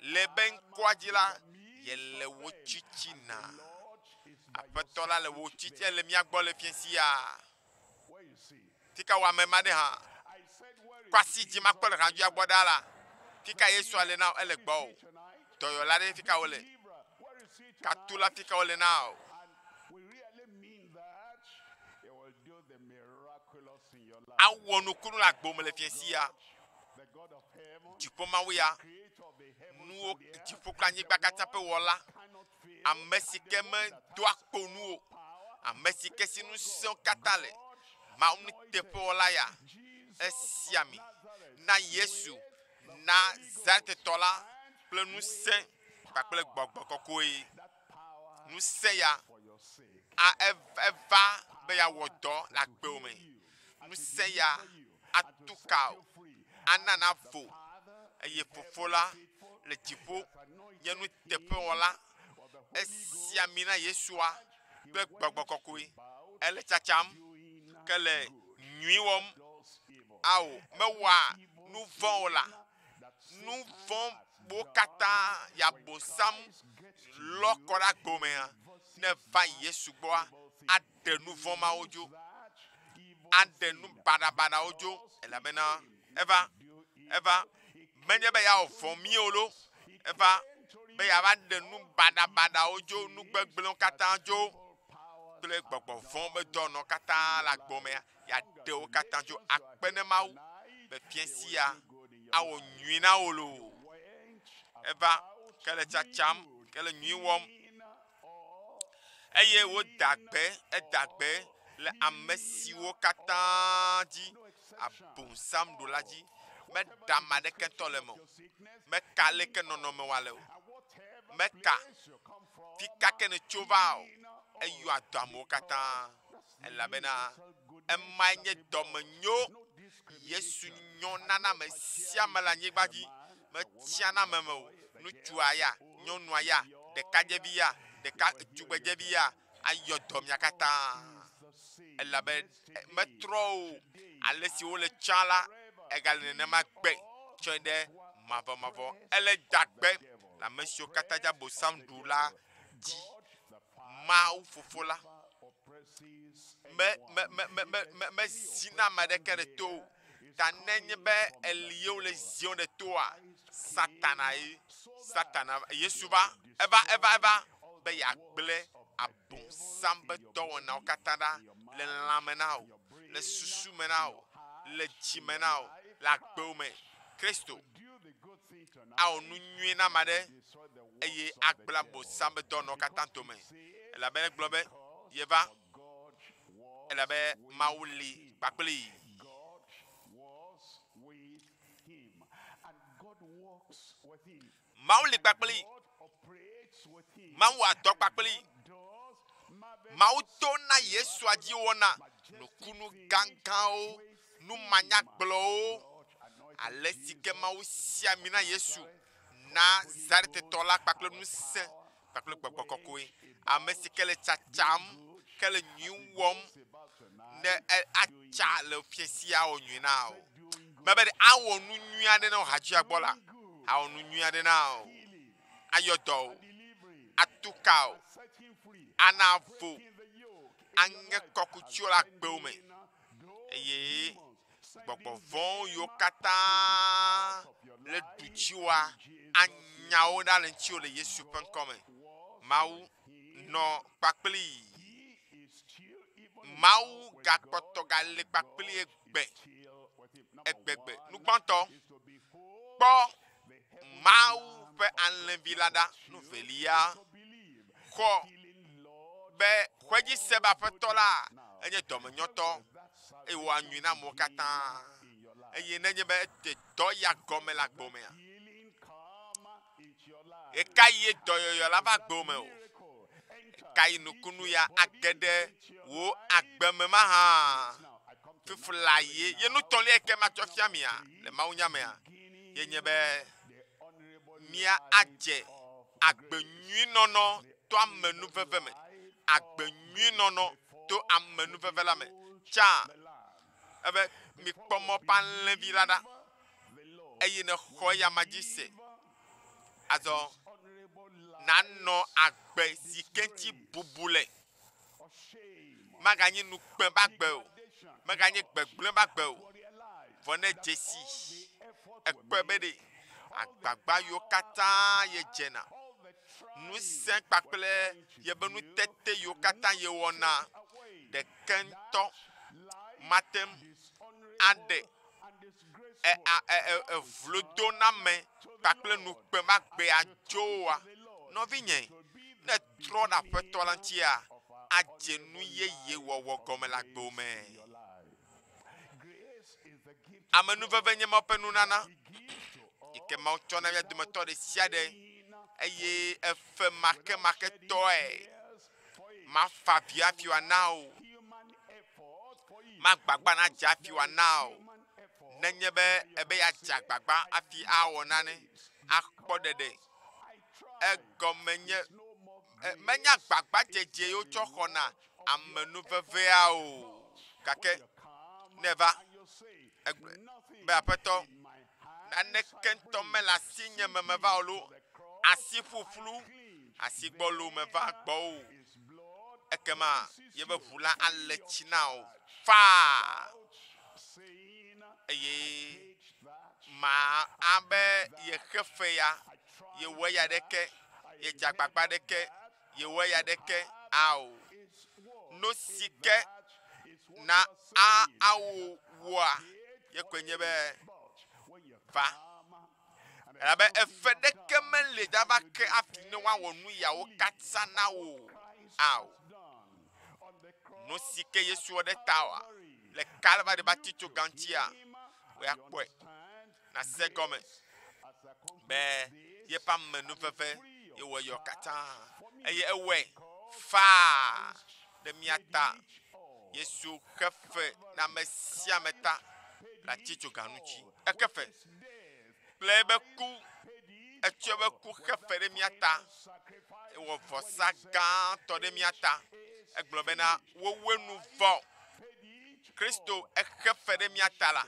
le be ŋkɔa dzi la, yele wo tsitsina. Aƒetɔ la le wo tsitsi ele mía gbɔ le fiẽ sia. Fika wɔ ame ma ɖe hã kɔ asi dzi makpɔ le hadzua gbɔ ɖaa la, fika Yesua le na wò? Ele gbɔwò. Dɔyɔla ɖe fika wole? Katula fika wole na wò? Awɔ nukunu le agbo me le fiẽ sia. Dziƒo Mawu ya, nuwo dziƒo kple anyigba katã ƒe wɔla, ame si ke medoa kpo nu o, ame si ke si ŋusẽwo katã le, Mawu nuteƒewɔla ya, esia mi na Yesu Nazaretetɔ la kple ŋusẽ kpakple gbɔgbɔ kɔkɔe. Ŋusẽ ya a eva be yeawɔ dɔ le agbewò me. Ŋusẽ ya atu ka wò, ana navo eye Fofo la le dziƒo nye nuteƒewɔla. Esi ami na Yesua kple gbɔgbɔ kɔkɔe. Ele tsatsam ke le nyui wɔm. Ao, mewɔa nu vɔ̃ o la, nu vɔ̃wo katã yabosam lɔ kɔ ɖe agbo mea, ne va Yesu gbɔa, aɖe nu vɔ̃ mawo dzo, aɖe nu baɖabaɖawo dzo, elabena eva, eva, menye be yeawɔ vɔ̃ mí o lo, eva be yeava ɖe nu baɖabaɖawo dzo, nu gbegblẽwo katã dzo, kple gbɔgbɔ vɔ̃ be dɔnɔ katã le agbo mea, yeaɖe wo katã dzo. Akpe ne Mawu be fiẽ sia awɔ nyui na wò loo. Eva ke le tsatsam, ke le nyui wɔm eye woda gbe, eda gbe le ame siwo katã dzi abosam ɖo la dzi. Meɖe ame aɖeke ŋutɔ le eme o. Meka aleke nɔnɔme wòale o. Meka fi ka ke nètso va o. Eyɔa dɔ amewo katã elabena emae nye dɔmenyo. Yesu nyɔ nana ame sia ame le anyigba dzi. Metsiana ame me o. Ŋutsua ya, nyɔnua ya, ɖekadzevi ya, ɖeka tugbedzevi ya, ayɔ dɔ mia katã. Elabe metrɔ o. Ale si wole tsã la, egale nenema gbe tsɔe ɖe mavɔmavɔ. Ele da gbe le ame siwo katã dzi Abosam ɖu la dzi. Mawu Fofo la me me me me me me mezina ame aɖeke ɖe to o. Ta nenye be eli ye wole ziɔ ɖe toa, Satana ye. Satana Yesu va, eva eva eva be yeagblẽ Abosam ƒe dɔwɔnawo katã ɖa le lãme na wò, le susu me na wò, le dzi me na wò, le agbewò me. Kristo awɔ nu nyui na ame aɖe eye agblẽ Abosam ƒe dɔwɔnawo katã dome. Elabena egblɔ be yeva. Elabe Mawu li kpakplii. God was with him, and God works with him. Mawu li kpakplii. God operates with him. Mawu wɔ dɔ kpakplii. Does marvelous Mawu to na Yesua dzi wɔna nukunu gãgãwo, numanyagblɔwo. God anointed Ale si ke Mawu si ami na Yesu Nazaretetɔ la kpakple ŋusẽ kpakple gbɔgbɔ kɔkɔe. Ame si ke le tsatsam ke le nyui wɔm about tonight. ne e atsa le fia sia awɔ nyui na o. Mebe ɖe awɔ nu nyui aɖe na wò hadzia gbɔ la, awɔ nu nyui aɖe na wò. Healing, Ayɔ dɔ o, delivering, atu ka o, setting free, ana vo, breaking the yoke aŋe kɔkutsiwo le agbewo me. those Eye demons, sending gbɔgbɔ vɔ̃wo yiwo them katã le du dziwoa, anyawo ɖa le ŋutiwò le Yesu ƒe ŋkɔme. Mawu nɔ kpakplii. He is still even Mawu now with gakpɔtɔ God. gale kpakpli egbe Still with him. Number egbegbe. one Nugbãtɔ, is to behold kpɔ the heavenly Mawu Lamb ƒe of God. alẽvi la ɖa. Number Nu two velia, is to believe xɔ the healing Lord be xɔedzi se be aƒetɔ la now. enye dɔmenyɔtɔ Let that eye wòawɔ nyui na amewo katã. in your life. Eye nenye be ete dɔ ya gɔme le agbewo mea, Healing come into your life. ɣeka ye dɔyɔyɔ la va agbewo me o. Miracle enter Ka yi nukunu ya age ɖe wò agbe me mahã. now. I come to Fifla ye ye nutɔlia yi ke matsɔ fia mia le mawunya mea beginning ye nye be the honorable mía adze agbe nyui nɔnɔ to amenuveve me. Agbe nyui nɔnɔ to amenuveve la me. Tsa the Lamb. ebe mikpɔ mɔ ƒe alẽvi la ɖa The Lord, eye ne xɔ ya ma dzi se. Azɔ honorable life nanɔ agbe si ke ŋuti bubu le. of shame, Maganyi nukpe be agbe o. degradation, Meganye gbegblẽ be agbe o. but realize Vɔ ne dzesi the effort ekpɔe be ɖe agbagba yiwo katã ye dzena all the trying ŋusẽ kpakple yebe nutete yiwo katã yewɔna away ɖeke ŋutɔ life mate ŋu dishonorable aɖe and e disgraceful a e e evlodoname kpakple nukpe be agbe adzoa. Nɔvinye, ne trɔ ɖe aƒetɔ la ŋutia, adze nu yeye wɔwɔ gɔme le agbewo me. your life. Grace is the gift Amenuveve nye Mawu ƒe nunana he gives to all yi ke Mawu tsɔ na mía dometɔ ɖe sia ɖe in eye efe makemaketɔe years for it. mafa vi hafi wòana o. Human effort for it. Magbagba nadze hafi wòana o. Human effort. Nenye be ebe yeadze agbagba hafi awɔ nane akpɔ ɖeɖe. I try. Egɔme nye No more e, menye agbagbadzedze ye wotsɔ xɔna amenuvevea o. Gake come ne va and you say, egblɔ nothing be aƒetɔ in my hand naneke ŋutɔ mele asinye me meva o lo asi ƒuƒlu asi gbɔlo meva gbɔwò. is blood Ekema yebe ʋu la ale tsi na wò faa saying eye that ma abe yexe fe ya yewɔ ya ɖeke yedze agbagba ɖeke yewɔ ya ɖeke ao. is what Nu si ke is what na a awo wɔa ye koe nye be but when you va. come and Elabe efe ɖeke meli dava ke hafi ne woawɔ nu yawo katã na wò ao. done on the cross Nu si ke Yesu wɔ ɖe ta oa le Kalvari be atitsoga ŋutia wò ya kpɔe and nase gɔme as a be yeƒe amenuveve yewɔ yɔ katã eye ewɔe faa ɖe mía ta. Yesu xe fe na ame sia ame ta le atitsoga ŋuti. Eke fe kple ebe ku etsɔ ebe ku xe fe ɖe mía ta. Ewɔ vɔsa gãtɔ ɖe mía ta. Egblɔ bena wowoe nu vɔ. Kristo exe fe ɖe mía ta la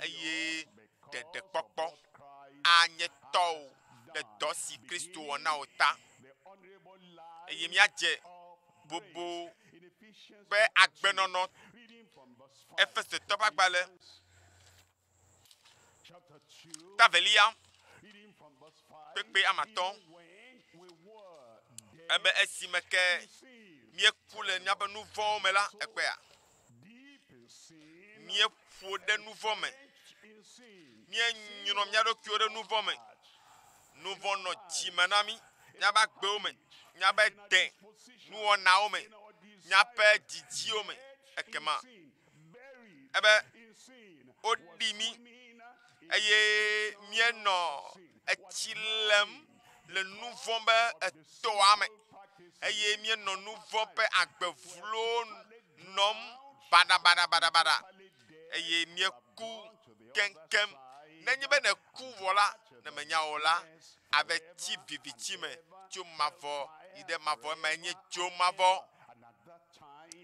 eye ɖeɖekpɔkpɔ anye tɔwò ɖe dɔ si Kristo wɔ na wò ta. the honorable life Eye míadze bubu in Ephesians ƒe agbenɔnɔ reading from verse 5 Efesotɔ ƒe agbalẽ chapter 2 tavelia reading from verse 5 kpekpe ame atɔ̃ when we were dead ebe esime ke in sin míeku le míaƒe nu vɔ̃wo me la ekpea deep in sin míeƒo ɖe nu vɔ̃ me in sin míenyrɔ mía ɖokuiwo ɖe nu vɔ̃ me nu vɔ̃ nɔ dzime na mí míaƒe agbewo me míaƒe de nuwɔnawo me míaƒe didiwo me Ekema ebe woɖi mí eye míenɔ etsi lem le nu vɔ̃ be etɔa me eye míenɔ nu vɔ̃ ƒe agbe vlo nɔm baɖabaɖabaɖabaɖa eye míeku keŋkeŋ. Nenye be nèku vɔ la, ne mènya o la, ave tsi viviti me tso mavɔ yi ɖe mavɔ. Emae nye dzo mavɔ.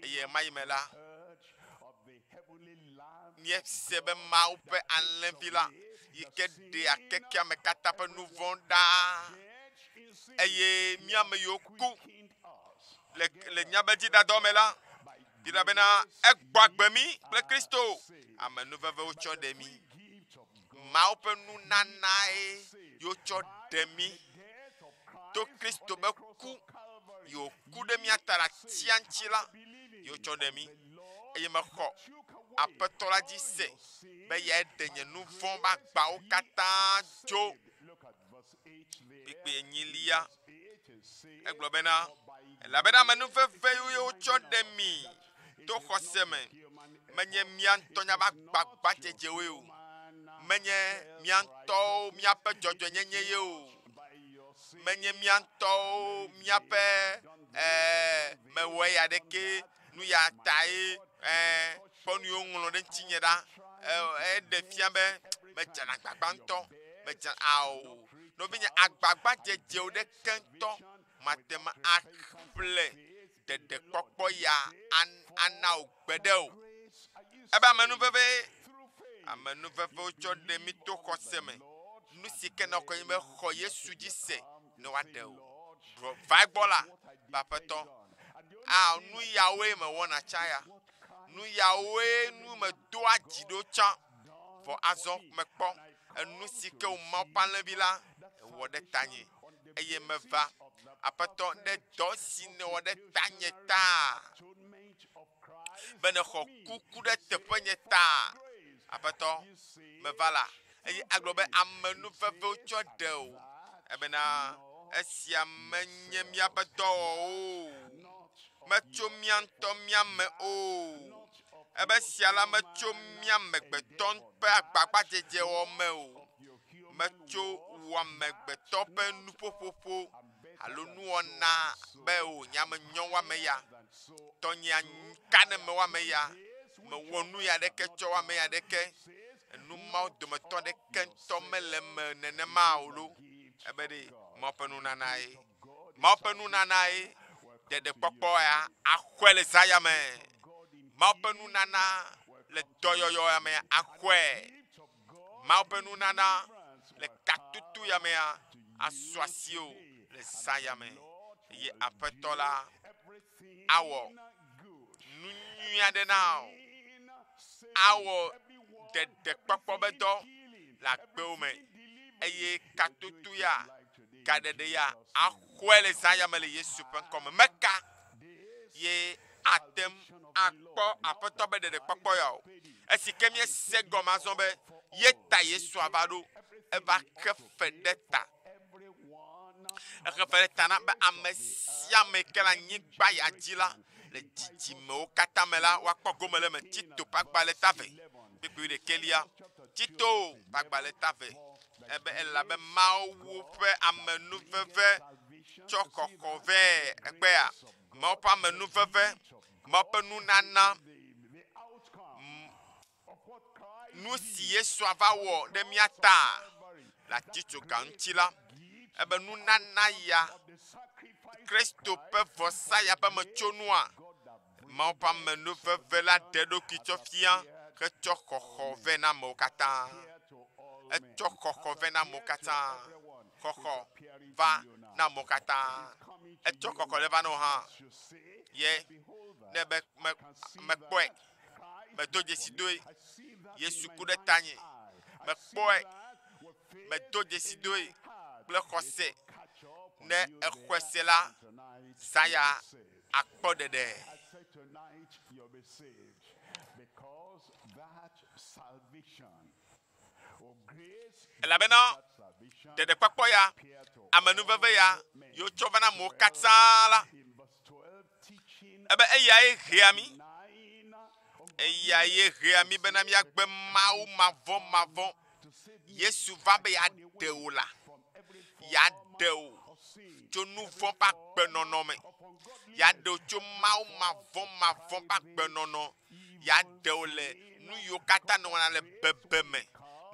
Eye ɣemaɣi me la, míese be Mawu ƒe Alẽvi la, yi ke ɖea xexeame katã ƒe nu vɔ̃ ɖa, eye mía ame yiwo ku le, le míaƒe dzidadɔ me la, elabena egbɔ agbe mí kple Kristo. Amenuveve wotsɔ ɖe mí. Mawu ƒe nunanae yewotsɔ ɖe mí to Kristo be ku yi wòku ɖe mía ta le atia ŋuti la, yewotsɔ ɖe mí. Eye mexɔ Aƒetɔ la dzi se be yae ɖe nye nu vɔ̃ be agbawo katã dzo. Kpukpui enyilia, egblɔ bena, Elabena amenuveve ye wotsɔ ɖe mi to xɔse me, menye mía ŋutɔ míaƒe agbagbadzedzewoe o, menye mía ŋutɔwo míaƒe dzɔdzɔenyenye ye o, menye mía ŋutɔwo míaƒe ee, mewɔ eya ɖeke nu ya tae ee, kpɔ nu yi woŋlɔ ɖe ŋutinye ɖa, eɖe fia be medzena agbagba ŋutɔ, medze ao. Nɔvinye, agbagbadzedzewo ɖeke ŋutɔ mate ŋu aƒle ɖeɖekpɔkpɔ ya ana wò gbeɖe o. Ebe amenuveve, amenuveve wotsɔ ɖe mí to xɔse me. Nu si ke nɔkɔ nye be xɔ Yesu dzi se ne woaɖe wò. Va egbɔ la, be Aƒetɔ, ao nu yawoe mewɔna tsã ya. Nu yawoe nu medoa dzi ɖo tsã. Vɔ azɔ mekpɔ enu si ke wò Mawu ƒe Alẽvi la wɔ ɖe tanye eye meva. Aƒetɔ, ɖe dɔ si nèwɔ ɖe tanye ta, be nèxɔ kuku ɖe teƒenye ta. Aƒetɔ, meva la, eye agblɔ be amenuvevewo tsɔ ɖe o, ebena esia menye míaƒe dɔwɔwɔ o, metso mía ŋutɔ mía me o. Ebe esia la metso mía amegbetɔ ƒe agbagbadzedzewɔ me o, metso wò amegbetɔ ƒe nuƒoƒoƒo alo nuwɔna be o nye ame nyɔ woame ya, tɔnyea ka ne me woame ya, mewɔ nu ya ɖeke tsɔ woame ya ɖeke. Enu mawo dometɔ ɖeke ŋutɔ mele eme nenema o lo. Ebe ɖe Mawu ƒe nunanae. Mawu ƒe nunanae ɖeɖekpɔkpɔ ya axɔe le zã ya me. Mawu ƒe nunana le dɔyɔyɔ ya me axɔe. Mawu ƒe nunana le katutu ya mea asu asiwò le zã ya me. Eye Aƒetɔ la awɔ nu nyui aɖe na wò. Awɔ ɖeɖekpɔkpɔ be dɔ le agbewo me. Eye katutu ya, gaɖeɖe ya axɔe le zã ya me le Yesu ƒe ŋkɔ me. Meka ye ate ŋu akpɔ Aƒetɔ be ɖeɖekpɔkpɔ ya o. Esi ke míese gɔme azɔ be ye ta Yesu ava ɖo, eva xe fe ɖe ta. Exe fe ɖe ta na be ame sia ame ke le anyigba ya dzi la, le dzidzimewo katã me la, woakpɔ gome le eme. Tito ƒe agbalẽ ta ve, kpukpui ɖekɛlia. Tito ƒe agbalẽ ta ve, ebe elabe Mawu ƒe amenuveve tsɔ xɔxɔ vɛ egbea. Mawu ƒe amenuveve, Mawu ƒe nunana, nu si Yesu ava wɔ ɖe mía ta le atitsoga ŋuti la, ebe nunana ya, Kristo ƒe vɔsa ya ƒe metsonua, Mawu ƒe amenuveve la ɖe eɖokui tsɔ fia hetsɔ xɔxɔ vɛ na amewo katã. Etsɔ xɔxɔ vɛ na amewo katã. Xɔxɔ va na amewo katã. Etsɔ xɔxɔ ɖe va na wò hã. Ye ne be me mekpɔe, medo dzesi doe. Yesu ku ɖe tanye. Mekpɔe, medo dzesi doe kple xɔse. Ne exɔe se la, zã ya akpɔ ɖeɖe. Elabena ɖeɖekpɔkpɔ ya, amenuveve ya, yi wotsɔ va na amewo katã la, ebe eyae hea mí. Eya ye hea mí bena míagbe Mawu mavɔmavɔ. Yesu va be yeaɖe wò la, yeaɖe wò tso nu vɔ̃ ƒe agbenɔnɔ me. Yeaɖe wò tso Mawu mavɔmavɔ ƒe agbenɔnɔ. Yeaɖe wò le nu yiwo katã nɔna le bebeme,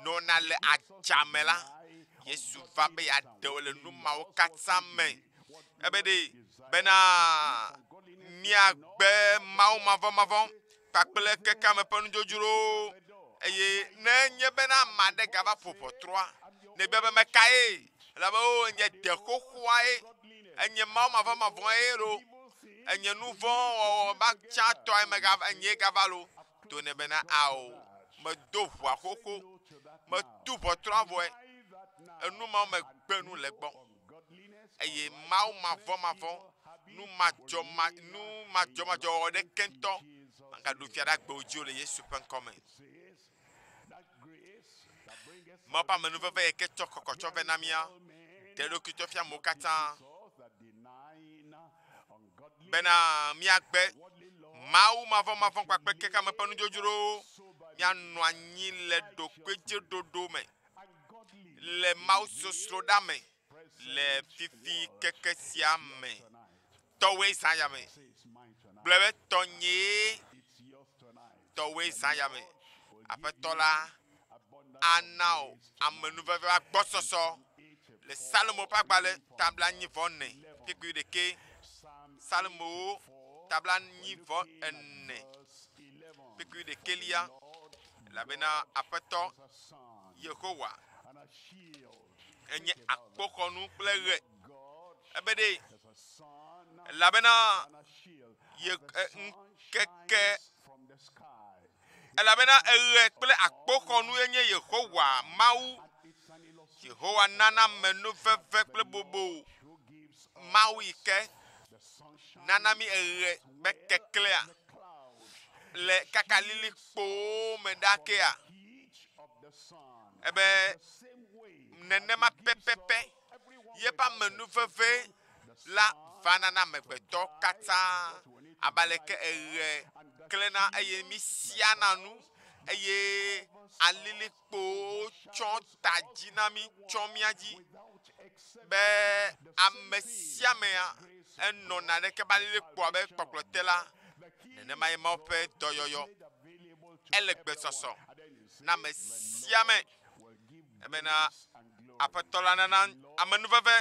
nɔna le adzame la. Yesu va be yeaɖe wò le nu mawo katã me. Ebe ɖe bena míagbe Mawu mavɔmavɔ kpakple kekeame ƒe nudzodzrowo. Eye ne nye bena ame aɖe gava ƒo ʋɔtrua, negbe be mekae, elabe o enye de xoxoa ye, enye Mawu mavɔmavɔ ye lo, enye nu vɔ̃ wɔwɔ ba tsãtɔa megava, enye gava lo. To ne bena ao, medo ʋɔa xoxo, metu ʋɔtrua vɔe, enu mawo megbe nu le gbɔ. Eye Mawu mavɔmavɔ, nu madzɔma, nu madzɔmadzɔ wɔwɔ ɖeke ŋutɔ magaɖu fia ɖe agbewo dzi o le Yesu ƒe ŋkɔ me. Mawu ƒe amenuveve yi ke tsɔ kɔkɔ tsɔ vɛ na mía, ɖe eɖokui tsɔ fia amewo katã bena míagbe Mawu mavɔmavɔ kpakple xexeame ƒe nudzodzrowo, míanɔ anyi le ɖokuidziɖoɖo me, le Mawu sosroɖa me, le fifi keke sia me. Tɔwoe zã ya me. Gblɔ be tɔnyee, tɔwoe zã ya me. Aƒetɔ la ana wò amenuveve agbɔsɔsɔ le Salomo ƒe agbalẽ tabla nyi vɔ ene kpekpe ɖeke. Salomowo tabla nyi vɔ ene kpekpe ɖekelia elabena Aƒetɔ Yehowa enye akpoxɔnu kple ɣe. Ebe ɖe elabena ye ŋkeke elabena eɣe kple akpoxɔnu enye Yehowa Mawu. Yehowa nana amenuveve kple bubu. Mawu yi ke nana mi eɣe be keklẽa le kaka lilikpowo me ɖakea. Ebe nenema pɛpɛpɛ yeƒe amenuveve la vana na amegbetɔ katã abe aleke eɣe klẽna eye mi siana nu eye alilikpowo tsɔ ta dzi na mi tsɔ mía dzi be ame sia amea enɔna ɖeke be alilikpoa be kpɔkplɔ te la nenema ye Mawu ƒe dɔyɔyɔ ele gbesɔsɔ na ame sia ame ebena Aƒetɔ la nana amenuveve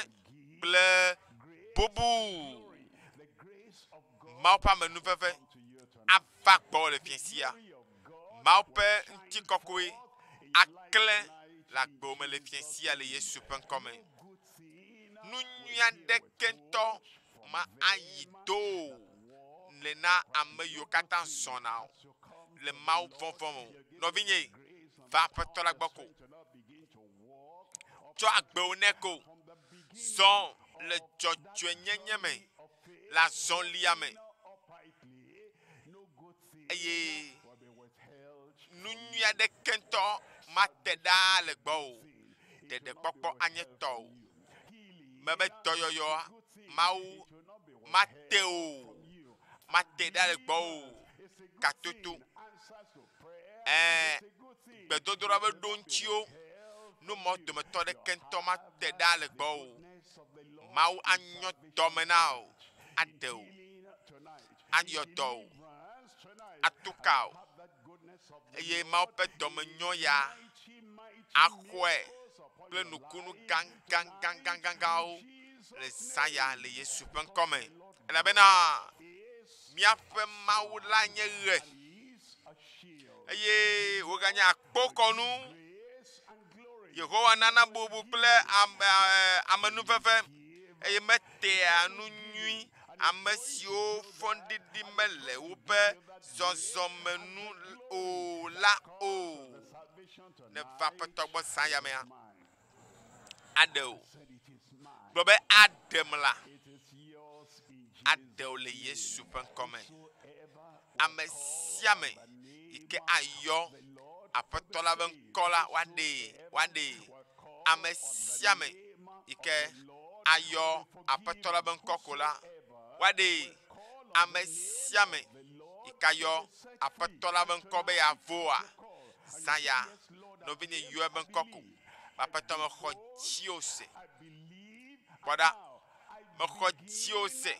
kple bubu. Mawu ƒe amenuveve ava gbɔwò le fiẽ sia. Mawu ƒe ŋutikɔkɔe aklẽ le agbewò me le fiẽ sia le Yesu ƒe ŋkɔ me. Nu nyui aɖeke ŋutɔ ma ayi do o le na ame yiwo katã zɔna o le Mawu vɔvɔ̃ me o. Nɔvinye, va Aƒetɔ la gbɔ ko. Tsɔ agbewo nɛ ko. Zɔ le dzɔdzɔenyenye me le azɔlia me eye nu nyui aɖeke ŋutɔ mate ɖaa le gbɔ o. Ɖeɖekpɔkpɔ anye tɔwò. Mebe dɔyɔyɔ Mawu mate o, mate ɖa le gbɔ o. Katoto. Ɛɛ, gbedodoɖa be ɖoŋtsiwo, nu mawo dometɔ ɖeke ŋutɔ mate ɖa le gbɔ o. Mawu anyɔ dɔme na wò, aɖe wò, ayɔ dɔ wò, atu ka wò eye Mawu ƒe dɔmenyɔ ya axɔe kple nukunu gãgãgãgãgãwo le zã ya le Yesu ƒe ŋkɔ me. Elabena míaƒe Mawu la nye ɣe eye wòganye akpokɔnu. Yehowa nana bubu kple ame, amenuveve eye metea nu nyui ame siwo fɔɖiɖi mele woƒe zɔzɔme nu o la o. Neva Aƒetɔ gbɔ zã ya mea, aɖe wò. Gblɔ be aɖem la, aɖe wò le Yesu ƒe ŋkɔ me. Ame sia ame yi ke ayɔ Aƒetɔ la ƒe ŋkɔ la, woaɖee, woaɖee. Ame sia ame yi ke ayɔ Aƒetɔ la ƒe ŋkɔ ko la, woaɖee. Ame sia ame yi Yi ka yɔ Aƒetɔ la be ŋkɔ be yeavoa? Zã ya, nɔvinye yɔ ebe ŋkɔ ko. Aƒetɔ mexɔ dziwò se. Kpɔ ɖa, mexɔ dziwò se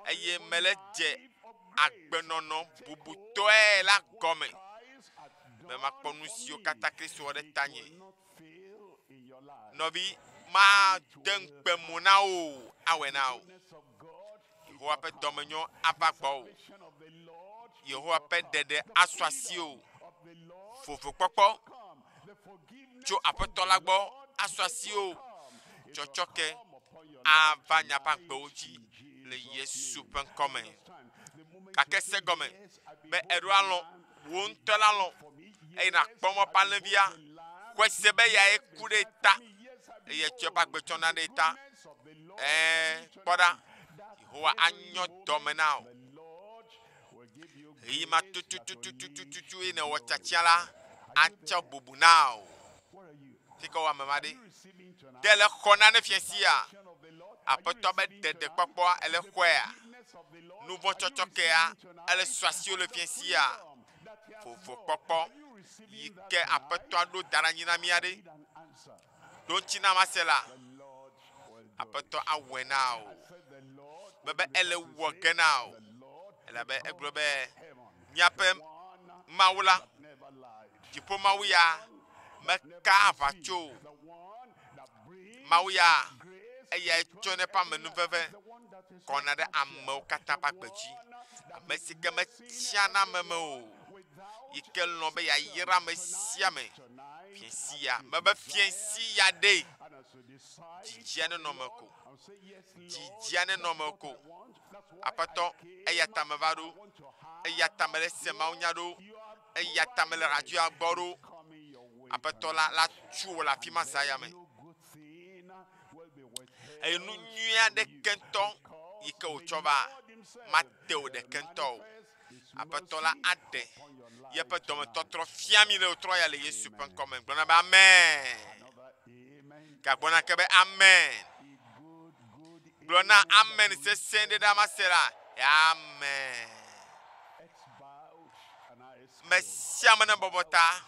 eye mele dze agbenɔnɔ bubutɔe la gɔme be makpɔ nu siwo katã Kristo wɔ ɖe tanye. Nɔvi, made ŋukpe mo na wò awɔe na wò. Yehowa ƒe dɔmenyo ava gbɔwò. Yehowa ƒe ɖeɖe asu asiwò. Vovokpɔkpɔ tso Aƒetɔ la gbɔ asu asiwò. Tsɔtsɔke ava miaƒe agbewo dzi le Yesu ƒe ŋkɔ me. Gake se gɔme be eɖo alɔ̃ wò ŋutɔ la lɔ̃ eye nàkpɔ mɔ ƒe alẽvia xɔe se be yae ku ɖe ta eye etsɔ eƒe agbe tsɔ na ɖe ta. Ɛɛ, kpɔ ɖa, Yehowa anyɔ dɔme na wò. Ɣeyiɣi ma tutututututu ye nèwɔ tiatia la atsɔ bubu na wò. Fi ka wò ame ma ɖe? Ɖe le xɔ nane fia sia? Aƒetɔ be ɖeɖekpɔkpɔa ele xɔea? Nuvɔ̃tsɔtsɔkea ele su asiwò le fia sia? Vovokpɔkpɔ yi ke Aƒetɔa ɖo da ɖe anyi na mía ɖe? Ɖo ŋuti na mase la, Aƒetɔ awɔe na wò. Mebe ele wɔ ge na wò. Elabe egblɔ be míaƒe Mawu la, dziƒo Mawu ya meka aʋatso o. Mawu ya eyae tsɔnɛ ƒe amenuveve kɔna ɖe amewo katã ƒe agbe dzi. Ame si ke metsiana ame me o, yi ke lɔ̃ be yeayra ame sia ame. Fiẽsi ya, mebe fiẽsi ya ɖe, dzidzia nenɔ me ko. Dzidzia nenɔ me ko. Aƒetɔ, eya ta meva ɖo. Eya ta mele se mawunya ɖo. Eya ta mele radioa gbɔ ɖo. Aƒetɔ la la tso wò le afi ma zã ya me. Eye nu nyui aɖeke ŋutɔ yi ke wòtsɔ va mate wò ɖeke ŋutɔ o. Aƒetɔ la aɖe yeƒe dɔmetɔtrɔ fia mi le wòtrɔ ya le Yesu ƒe ŋkɔ me. Gblɔna be amen. Gagblɔna ke be amen. Gblɔ na amen sesẽ ɖe ɖa mase la. Amen. Me sia ame ne bɔbɔ ta,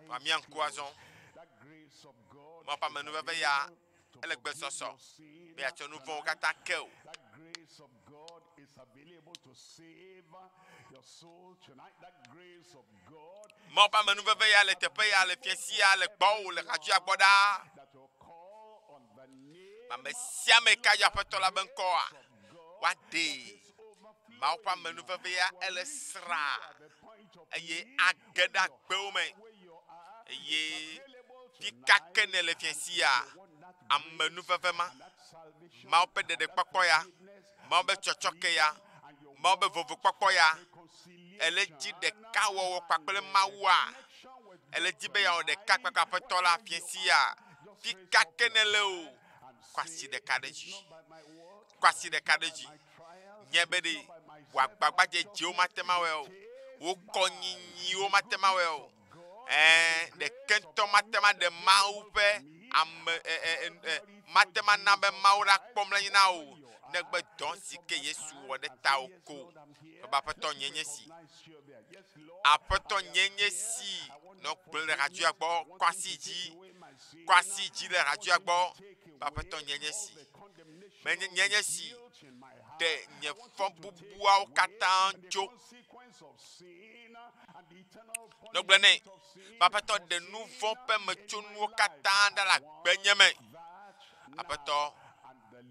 va mía ŋku azɔ. Mawu ƒe amenuveve ya ele gbesɔsɔ be yeatsɔ nu vɔ̃wo katã ke wò. Mawu ƒe amenuveve ya le teƒe ya le fiẽ sia le gbɔwò le xadzoa gbɔ ɖaa. Ame sia ame ka yɔ Aƒetɔ la be ŋkɔa, woaɖee. Mawu ƒe amenuveve ya ele sraa eye age ɖe agbewo me. Eye fika ke nèle fiẽ sia, amenuveve ma, Mawu ƒe ɖeɖekpɔkpɔ ya, Mawu ƒe tsɔtsɔke ya, Mawu ƒe vovokpɔkpɔ ya, ele dzi ɖekawɔwɔ kpakple Mawua, ele dzi be yeawɔ ɖeka kpakple Aƒetɔ la fiẽ sia, fika ke nèle o, kɔ asi ɖeka ɖe dzi. Kɔ asi ɖeka ɖe dzi. Nye be ɖe wò agbagbadzedzewo mate ŋu awɔe o. Wò kɔnyinyiwo mate ŋu awɔe o. Ɛɛ, ɖeke ŋutɔ mate ŋu aɖe Mawu ƒe ame ɛ ɛ ɛ mate ŋu ana be Mawu nakpɔ mlɔ anyi na wò negbe dɔ si ke Yesu wɔ ɖe tawò ko. Ebe Aƒetɔ nye nye si. Aƒetɔ nye nye si. Nɔ gblẽ le radioa gbɔ, kɔ asi dzi, kɔ asi dzi le radioa gbɔ. Be Aƒetɔ nye nye si. Menye nye nye si. Ɖe nye fɔbubuawo katã tso. Nɔ gblẽ nɛ. Be Aƒetɔ ɖe nu vɔ̃ ƒe metsonuwo katã ɖa le agbenye me. Aƒetɔ,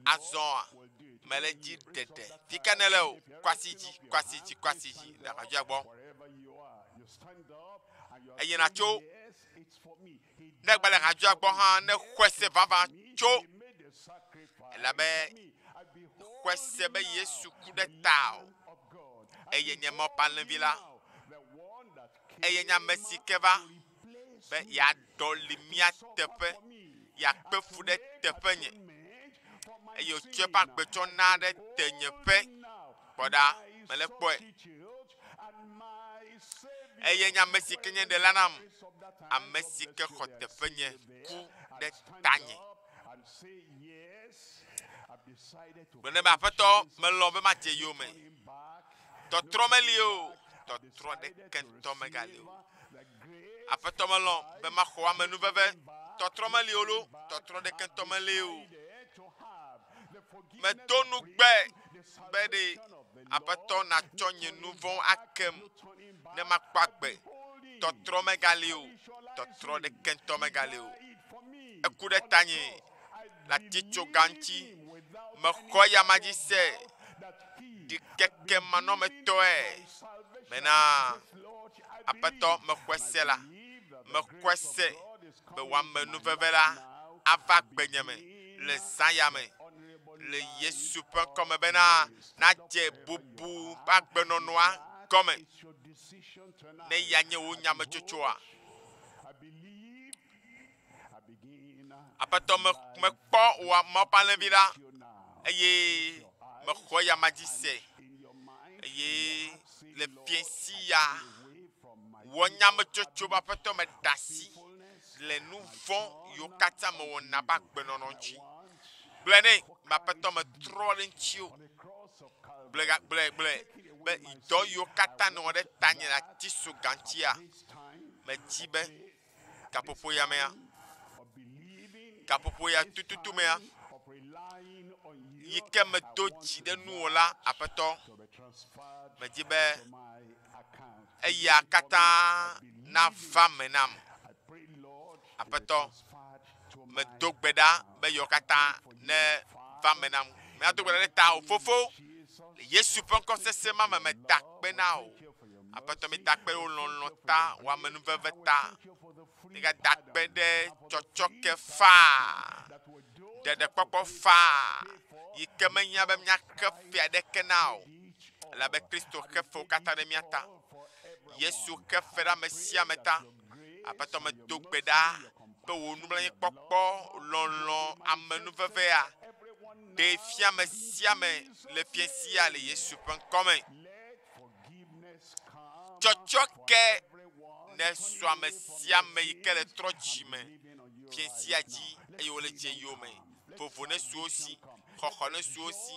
azɔa, mele dzi ɖeɖe. Fi ka nèle o? Kɔ asi dzi, kɔ asi dzi, kɔ asi dzi le radioa gbɔ. Eye nàtso. Ne egbe le radioa gbɔ hã, ne xɔe se vavã tso. Elabe xɔe se be Yesu ku ɖe tawò. Eye nye Mawu ƒe alẽvi la. Eye nye ame si ke va be yeaɖɔli mía teƒe, yeakpe fu ɖe teƒenye. Eye wòtsɔ eƒe agbe tsɔ na ɖe tenyeƒe. Kpɔ ɖa, mele kpɔe. Eye nye ame si ke nye ɖela nam, ame si ke xɔ teƒenye ku ɖe tanye. Gblɔ nɛ be, Aƒetɔ, melɔ̃ be madze yowòme. Tɔtrɔ meli o. Tɔtrɔ ɖeke ŋutɔ megali o. Aƒetɔ melɔ̃ be maxɔ amenuveve. Tɔtrɔ meli o lo. Tɔtrɔ ɖeke ŋutɔ meli o. Medo nugbe be ɖe Aƒetɔ natsɔ nye nu vɔ̃wo akem ne makpɔ agbe. Tɔtrɔ megali o. Tɔtrɔ ɖeke ŋutɔ megali o. Eku ɖe tanye le atitsoga ŋuti. Mexɔ eyama dzi se ɖikeke manɔmetɔe bena Aƒetɔ mexɔe se la, mexɔe se be wò amenuveve la ava gbenye me le zã ya me le Yesu ƒe ŋkɔ me bena nadze bubu ƒe agbenɔnɔa gɔme ne ya nye wò nyametsotsoa. Aƒetɔ, me, mekpɔ wò Mawu ƒe alẽvi la eye mexɔ eyama dzi se eye le fiẽsi ya wɔ nyametsotso be Aƒetɔ meɖe asi le nu vɔ̃ yiwo katã mewɔna be agbenɔnɔ ŋuti. Gblɔe nɛ be Aƒetɔ metrɔ ɖe ŋutiwò. Gblɔe ga gblɔe gblɔe be dɔ yiwo katã nèwɔ ɖe tanye le atisoga ŋutia, medzi be gaƒoƒo ya mea, gaƒoƒo ya tututu mea, yi ke medo dzi ɖe nuwò la, Aƒetɔ, medzi be eya katã nava me nam. Aƒetɔ, medo gbe ɖa be yewo katã neva me nam. Meado gbe ɖa ɖe tawò, Fofo, le Yesu ƒe ŋkɔ sesẽ ma me meda akpe na wò. Aƒetɔ, mída akpe ɖe wò lɔlɔ̃ ta, wò amenuveve ta. Mígada akpe ɖe tsɔtsɔke faa, ɖeɖekpɔkpɔ faa, yi ke mehiã be míaxe fe aɖeke na o, elabe Kristo xe fewo katã ɖe mía ta. Yesu xe fe ɖe ame sia ame ta. Aƒetɔ, medo gbe ɖa be wò nublanuikpɔkpɔ, lɔlɔ̃, amenuvevea ɖee fia ame sia ame le fiẽ sia le Yesu ƒe ŋkɔ me. Tsɔtsɔke nesu ame sia ame yi ke le trɔ dzi me fiẽ sia dzi eye wole dze yome. Vovo nesu wo si, xɔxɔ nesu wo si.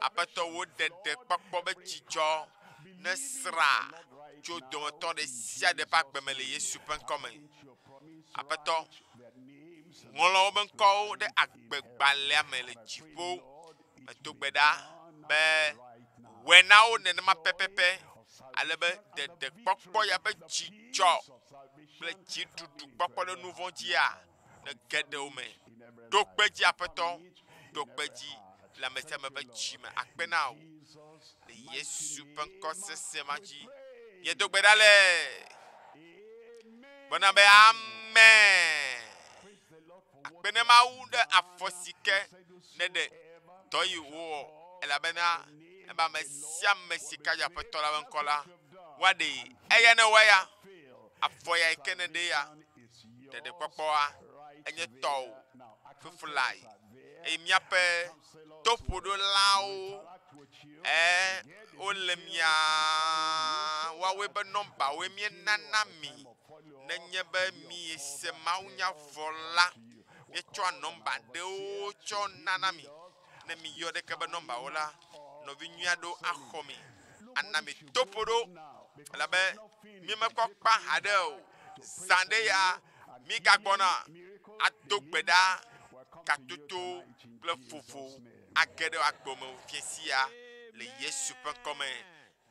Aƒetɔ, wò ɖeɖe kpɔkpɔ be dzidzɔ nesra tso dometɔ ɖe sia ɖe ƒe agbe me le Yesu ƒe ŋkɔ me. Aƒetɔ, ŋlɔ woƒe ŋkɔwo ɖe agbegbalẽa me le dziƒo. Medo gbe ɖa be wɔe na wo nenema pɛpɛpɛ ale be ɖeɖekpɔkpɔ ya ƒe dzidzɔ kple dziɖuɖu kpɔkpɔ ɖe nu vɔ̃ dzia nege ɖe wo me. Ɖo kpe dzi, Aƒetɔ, ɖo kpe dzi le ame sia ame ƒe dzi me. Akpe na wò le Yesu ƒe ŋkɔ sesẽ ma dzi. Míedo gbe ɖa le gbɔna be amen. Akpe ne Mawu ɖe afɔ si ke neɖe dɔ yi wowɔ elabena ebe ame sia ame si ka dze Aƒetɔ la ƒe ŋkɔ la, woaɖee. Eya ne wɔ ya, afɔ ya yi ke neɖe ya, ɖeɖekpɔkpɔa enye tɔwò fiflae. Eye míaƒe toƒoɖolawo e wole mia woawoe be nɔmbawoe míenana mi. Nenye be miese mawunya vɔ la, míetsɔa nɔmba ɖewo tsɔ nana mi. Ne miyɔ ɖeke be nɔmbawo la, nɔvi nyui aɖewo axɔ mi ana mi toƒo ɖo elabe mímekpɔ kpa haɖe o. Zã ɖe ya mígagbɔna ado gbe ɖa katoto kple vovo age ɖe agbe me fiẽ sia le Yesu ƒe ŋkɔ me.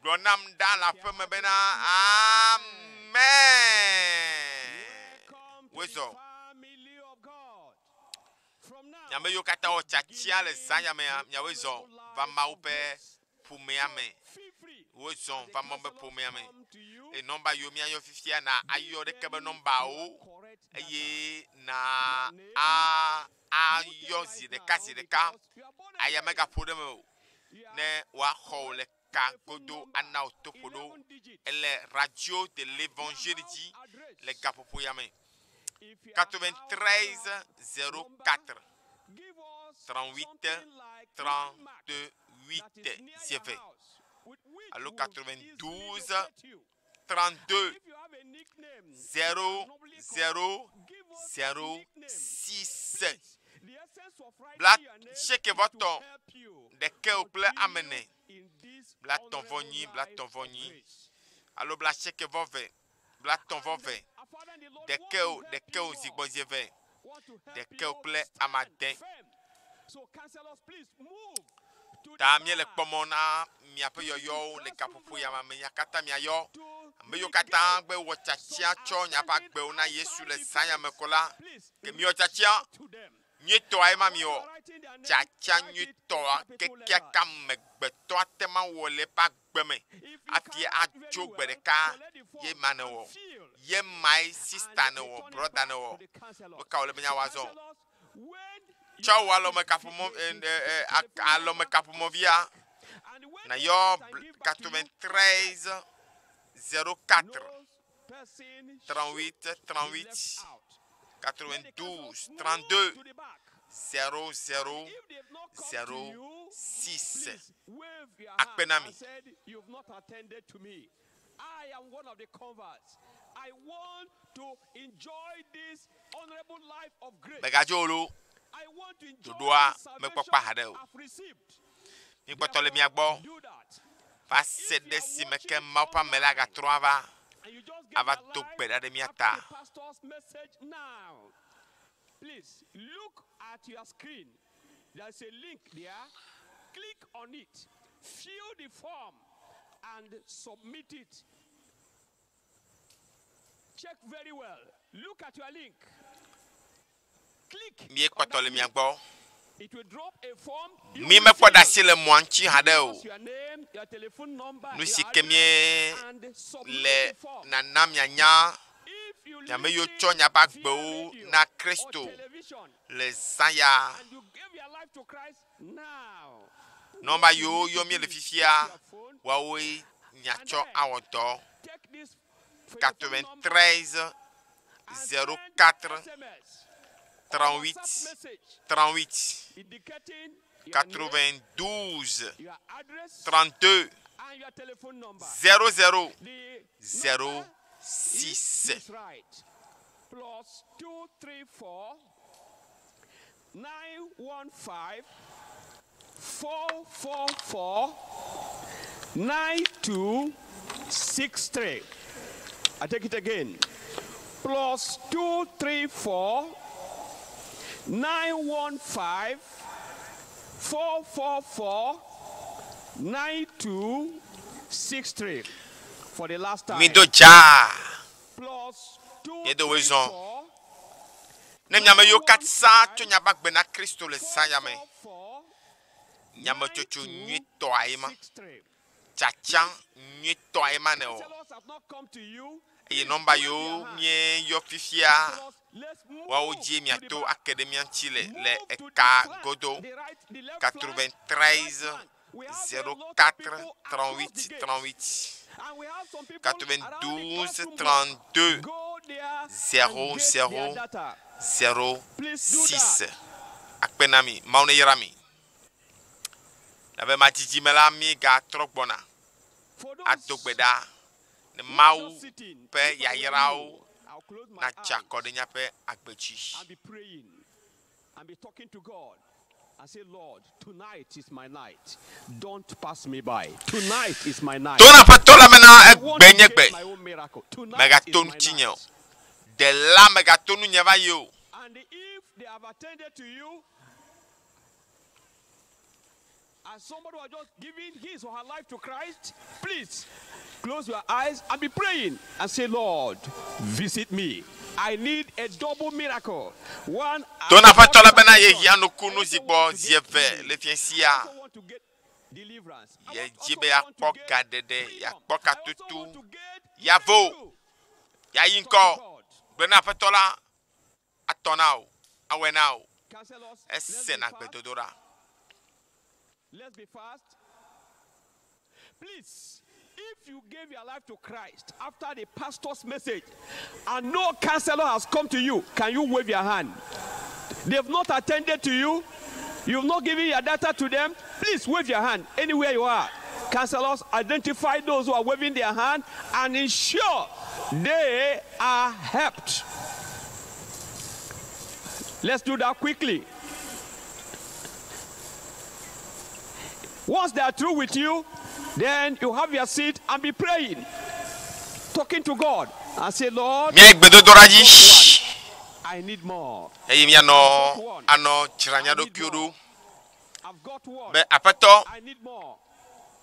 Gblɔ nam ɖa le aƒe me bena, Amen. Wozɔ. Ame yiwo katã wɔ tiatia le zã ya mea, miawoe zɔ va Mawu ƒe ƒomea me. Wozɔ va Mawu ƒe ƒomea me. Eye nɔmba yiwo míayɔ fifia na ayɔ ɖeke be nɔmbawo eye na a ayɔ zi ɖeka zi ɖeka. Aya megaƒo ɖe eme o ne woaxɔ wò le ka godo ana wò toƒo ɖo. Ele Radio de l'Evangile dzi le gaƒoƒo ya me. 93 04 38 38 zi eve alo 92 32 0 0 0 6 bla sieke vɔ tɔ̃ ɖekɛwo kple ame ene blatɔ̃ vɔ nyi blatɔ̃ vɔ nyi. alo blaasieke vɔ ve, blatɔ̃ vɔ ve, Our Father in the Lord ɖeke o, want to help ɖeke o you zi all. gbɔ zi eve. Want to help Ɖeke you o kple stand ame ade. firm. So counselors, please move to the Ta míele back kpɔm mɔ na miaƒe yɔyɔwo le gaƒoƒo ya me. Mia katã miayɔ. to Ame yiwo the katã gate. gbe wɔ Some tiatia are tsɔ miaƒe standing agbewo na Yesu outside le the zã ya me fence. ko la, Please ke miwɔ reach tiatia out to them. nyuitɔa ye ma And when you miwɔ. are writing their name, Tiatia write it in nyuitɔa capital kekeake letters. amegbetɔ ate ma wɔ le eƒe agbe me If you hafi cannot write very atso gbe well, ɖeka collect the ye form ma ne and wɔ. fill Ye mae sista and ne wɔ, return it brɔda back ne wɔ. to the counselors. Nu ka wòle be So míawɔ azɔ? counselors, when you Tsɔ wò write alɔme the kaƒomɔ the, e the, e the e telephone alɔme number, kaƒomɔvia and when na they yɔ write and give back to you, 93 04 no person 38 should be 38 left out. Let the 92 counselors move 32 to the back. 00 And if they've not come to you, 06. please wave your Akpe hand na and mi. said, You've not attended to me. I am one of the converts. I want to enjoy this honorable life of grace. Megadzo o loo. I want to enjoy Ɖoɖoa this mekpɔkpɔ salvation haɖe o. I've received. Míkpɔtɔ le Therefore, mia gbɔ do that. va If se you ɖe are si me ke watching Mawu ƒe ame la online gatrɔ ava and you just gave ava your do life gbe ɖa ɖe mía after ta. the pastor's message now, please look at your screen. There's a link there. Click on it, fill the form, and submit it. Check very well. Look at your link. Click on Míekpɔtɔ that le mia link. gbɔ. It will drop a form. You Mí will mekpɔ ɖe fill. asi le mɔa ŋuti haɖe Give o. us your name, your telephone number, Nu your si ke address, mie and submit le the form. nana mianya If you ame yiwo listen tsɔ miaƒe via agbewo radio na or Kristo television le zã ya. and you give your life to Christ now, Nɔmba what you yiwo need yɔ to mí do le is take fifia, your phone woawoe and miatsɔ then awɔ dɔ. take this telephone number 93 and send 04 SMS or 38 WhatsApp message 38 indicating your name, 92 your address, 32 and your telephone number. 00 The number is 06. this right. +234 915 444 9263. I take it again. +234 915 444 9263. For the last time. Mido dzaa. +2 Míedo 3 wòezɔ. 4 Ne miame yiwo 9 1 katã tso 5 miaƒe agbe na Kristo le 4 zã ya me, 4 4 9 nyametsotso 2 nyuitɔa ye ma. 6 3. Tsatsa Please, nyuitɔa ye ma ne wɔ. counselors have not come to you. Eye Please nɔmba wave your yiwo hand. míeyɔ fifia, Counselors, let's woawo move dzie to the miato back. ake ɖe mía ŋuti le le Move to the eka flank, godo. the right, the left flank, right 93 flank. We have a lot of 04 people across the 38 gate. 38 And we have some people around the 92 classroom block. 32 Go there and 00 get their data. Please do 06. that. Akpe na mi, Mawu ne yra mi. Le be madzidzime la, mi gatrɔ gbɔna For ado gbe those ɖa ne who are Mawu just sitting, ƒe if I were yayrawo you, I'll close my natsa akɔ eyes ɖe míaƒe agbe dzi. and be praying and be talking to God and say, Lord, tonight is my night. Don't pass me by. Tonight is my night. To na Aƒetɔ la bena I want egbe to nye get gbe. my own miracle. Tonight is Megato my ŋutinye o. night. Ɖela megato nunye va yi o. And if they have attended to you, as somebody who has just given his or her life to Christ, please close your eyes and be praying and say, Lord, visit me. I need a double miracle. One, To I na want Aƒetɔ la bena salvation. yehia I nukunu also zi want gbɔ to zi get eve healing. le I fiasia. also want to get deliverance. I Ye want, dzi also be want to yeakpɔ get gaɖeɖe, freedom. yeakpɔ I also katutu, want to get yeavo, breakthrough. yeayi Talk to ŋkɔ. God. Gblɔ na Aƒetɔ la, atɔ na wò, awɔe na wò. Counselors, let's Ese be na fast. gbedodoɖa. Let's be fast. Please, if you gave your life to Christ after the pastor's message and no counselor has come to you, can you wave your hand? They've not attended to you. You've not given your data to them. Please wave your hand anywhere you are. Counselors, identify those who are waving their hand and ensure they are helped. Let's do that quickly. Once they are through with you, then you have your seat and be praying. Talking to God and say, Lord, Míayi gbedodoɖa dzi I need more. eye míanɔ anɔ dzra mía ɖokuiwo ɖo I've got one. be aƒetɔ I need more.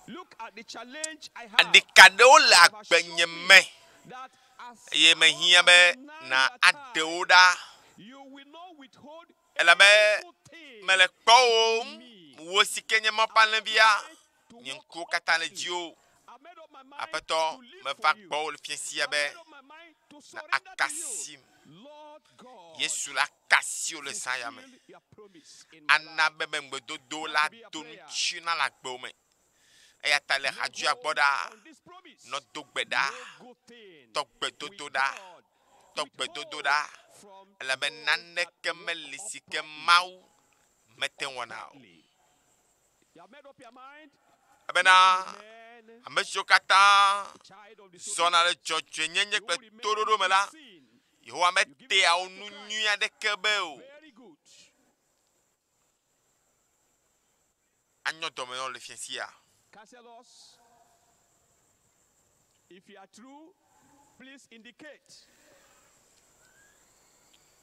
Look at the challenge I have. aɖika ɖewo le agbenye me That as eye mehiã be na aɖe wo ɖa you will not withhold elabe any good thing mele kpɔwòm wo si ke nye Mawu ƒe alẽvia nye ŋkuwo katã le dziwò I made up my mind aƒetɔ to live meva for you. gbɔwò le fiẽ sia I be made up my mind to na surrender to you. akasim Lord God, Yesu la akasi wò le zã ya me fulfill your promise in my ana life. be be ŋugbedodo la do ŋuti na le agbewo me eya ta le hadzoa gbɔ ɖa On this promise, nɔ do gbe ɖa no good thing tɔ gbedodo will ɖa God tɔ gbedodo ɖa withhold from elabe those naneke that meli walk si ke Mawu mete ŋu wɔna o uprightly. You have made up your mind? ebena Remain ame siwo katã child of zɔna le disobedience. dzɔdzɔenyenye You kple remain toɖoɖo me la in sin. Yehowa metea wo nu nyui aɖeke be o Very good. anyɔ dɔme na wo le fiẽ sia Counselors, if you are true, please indicate.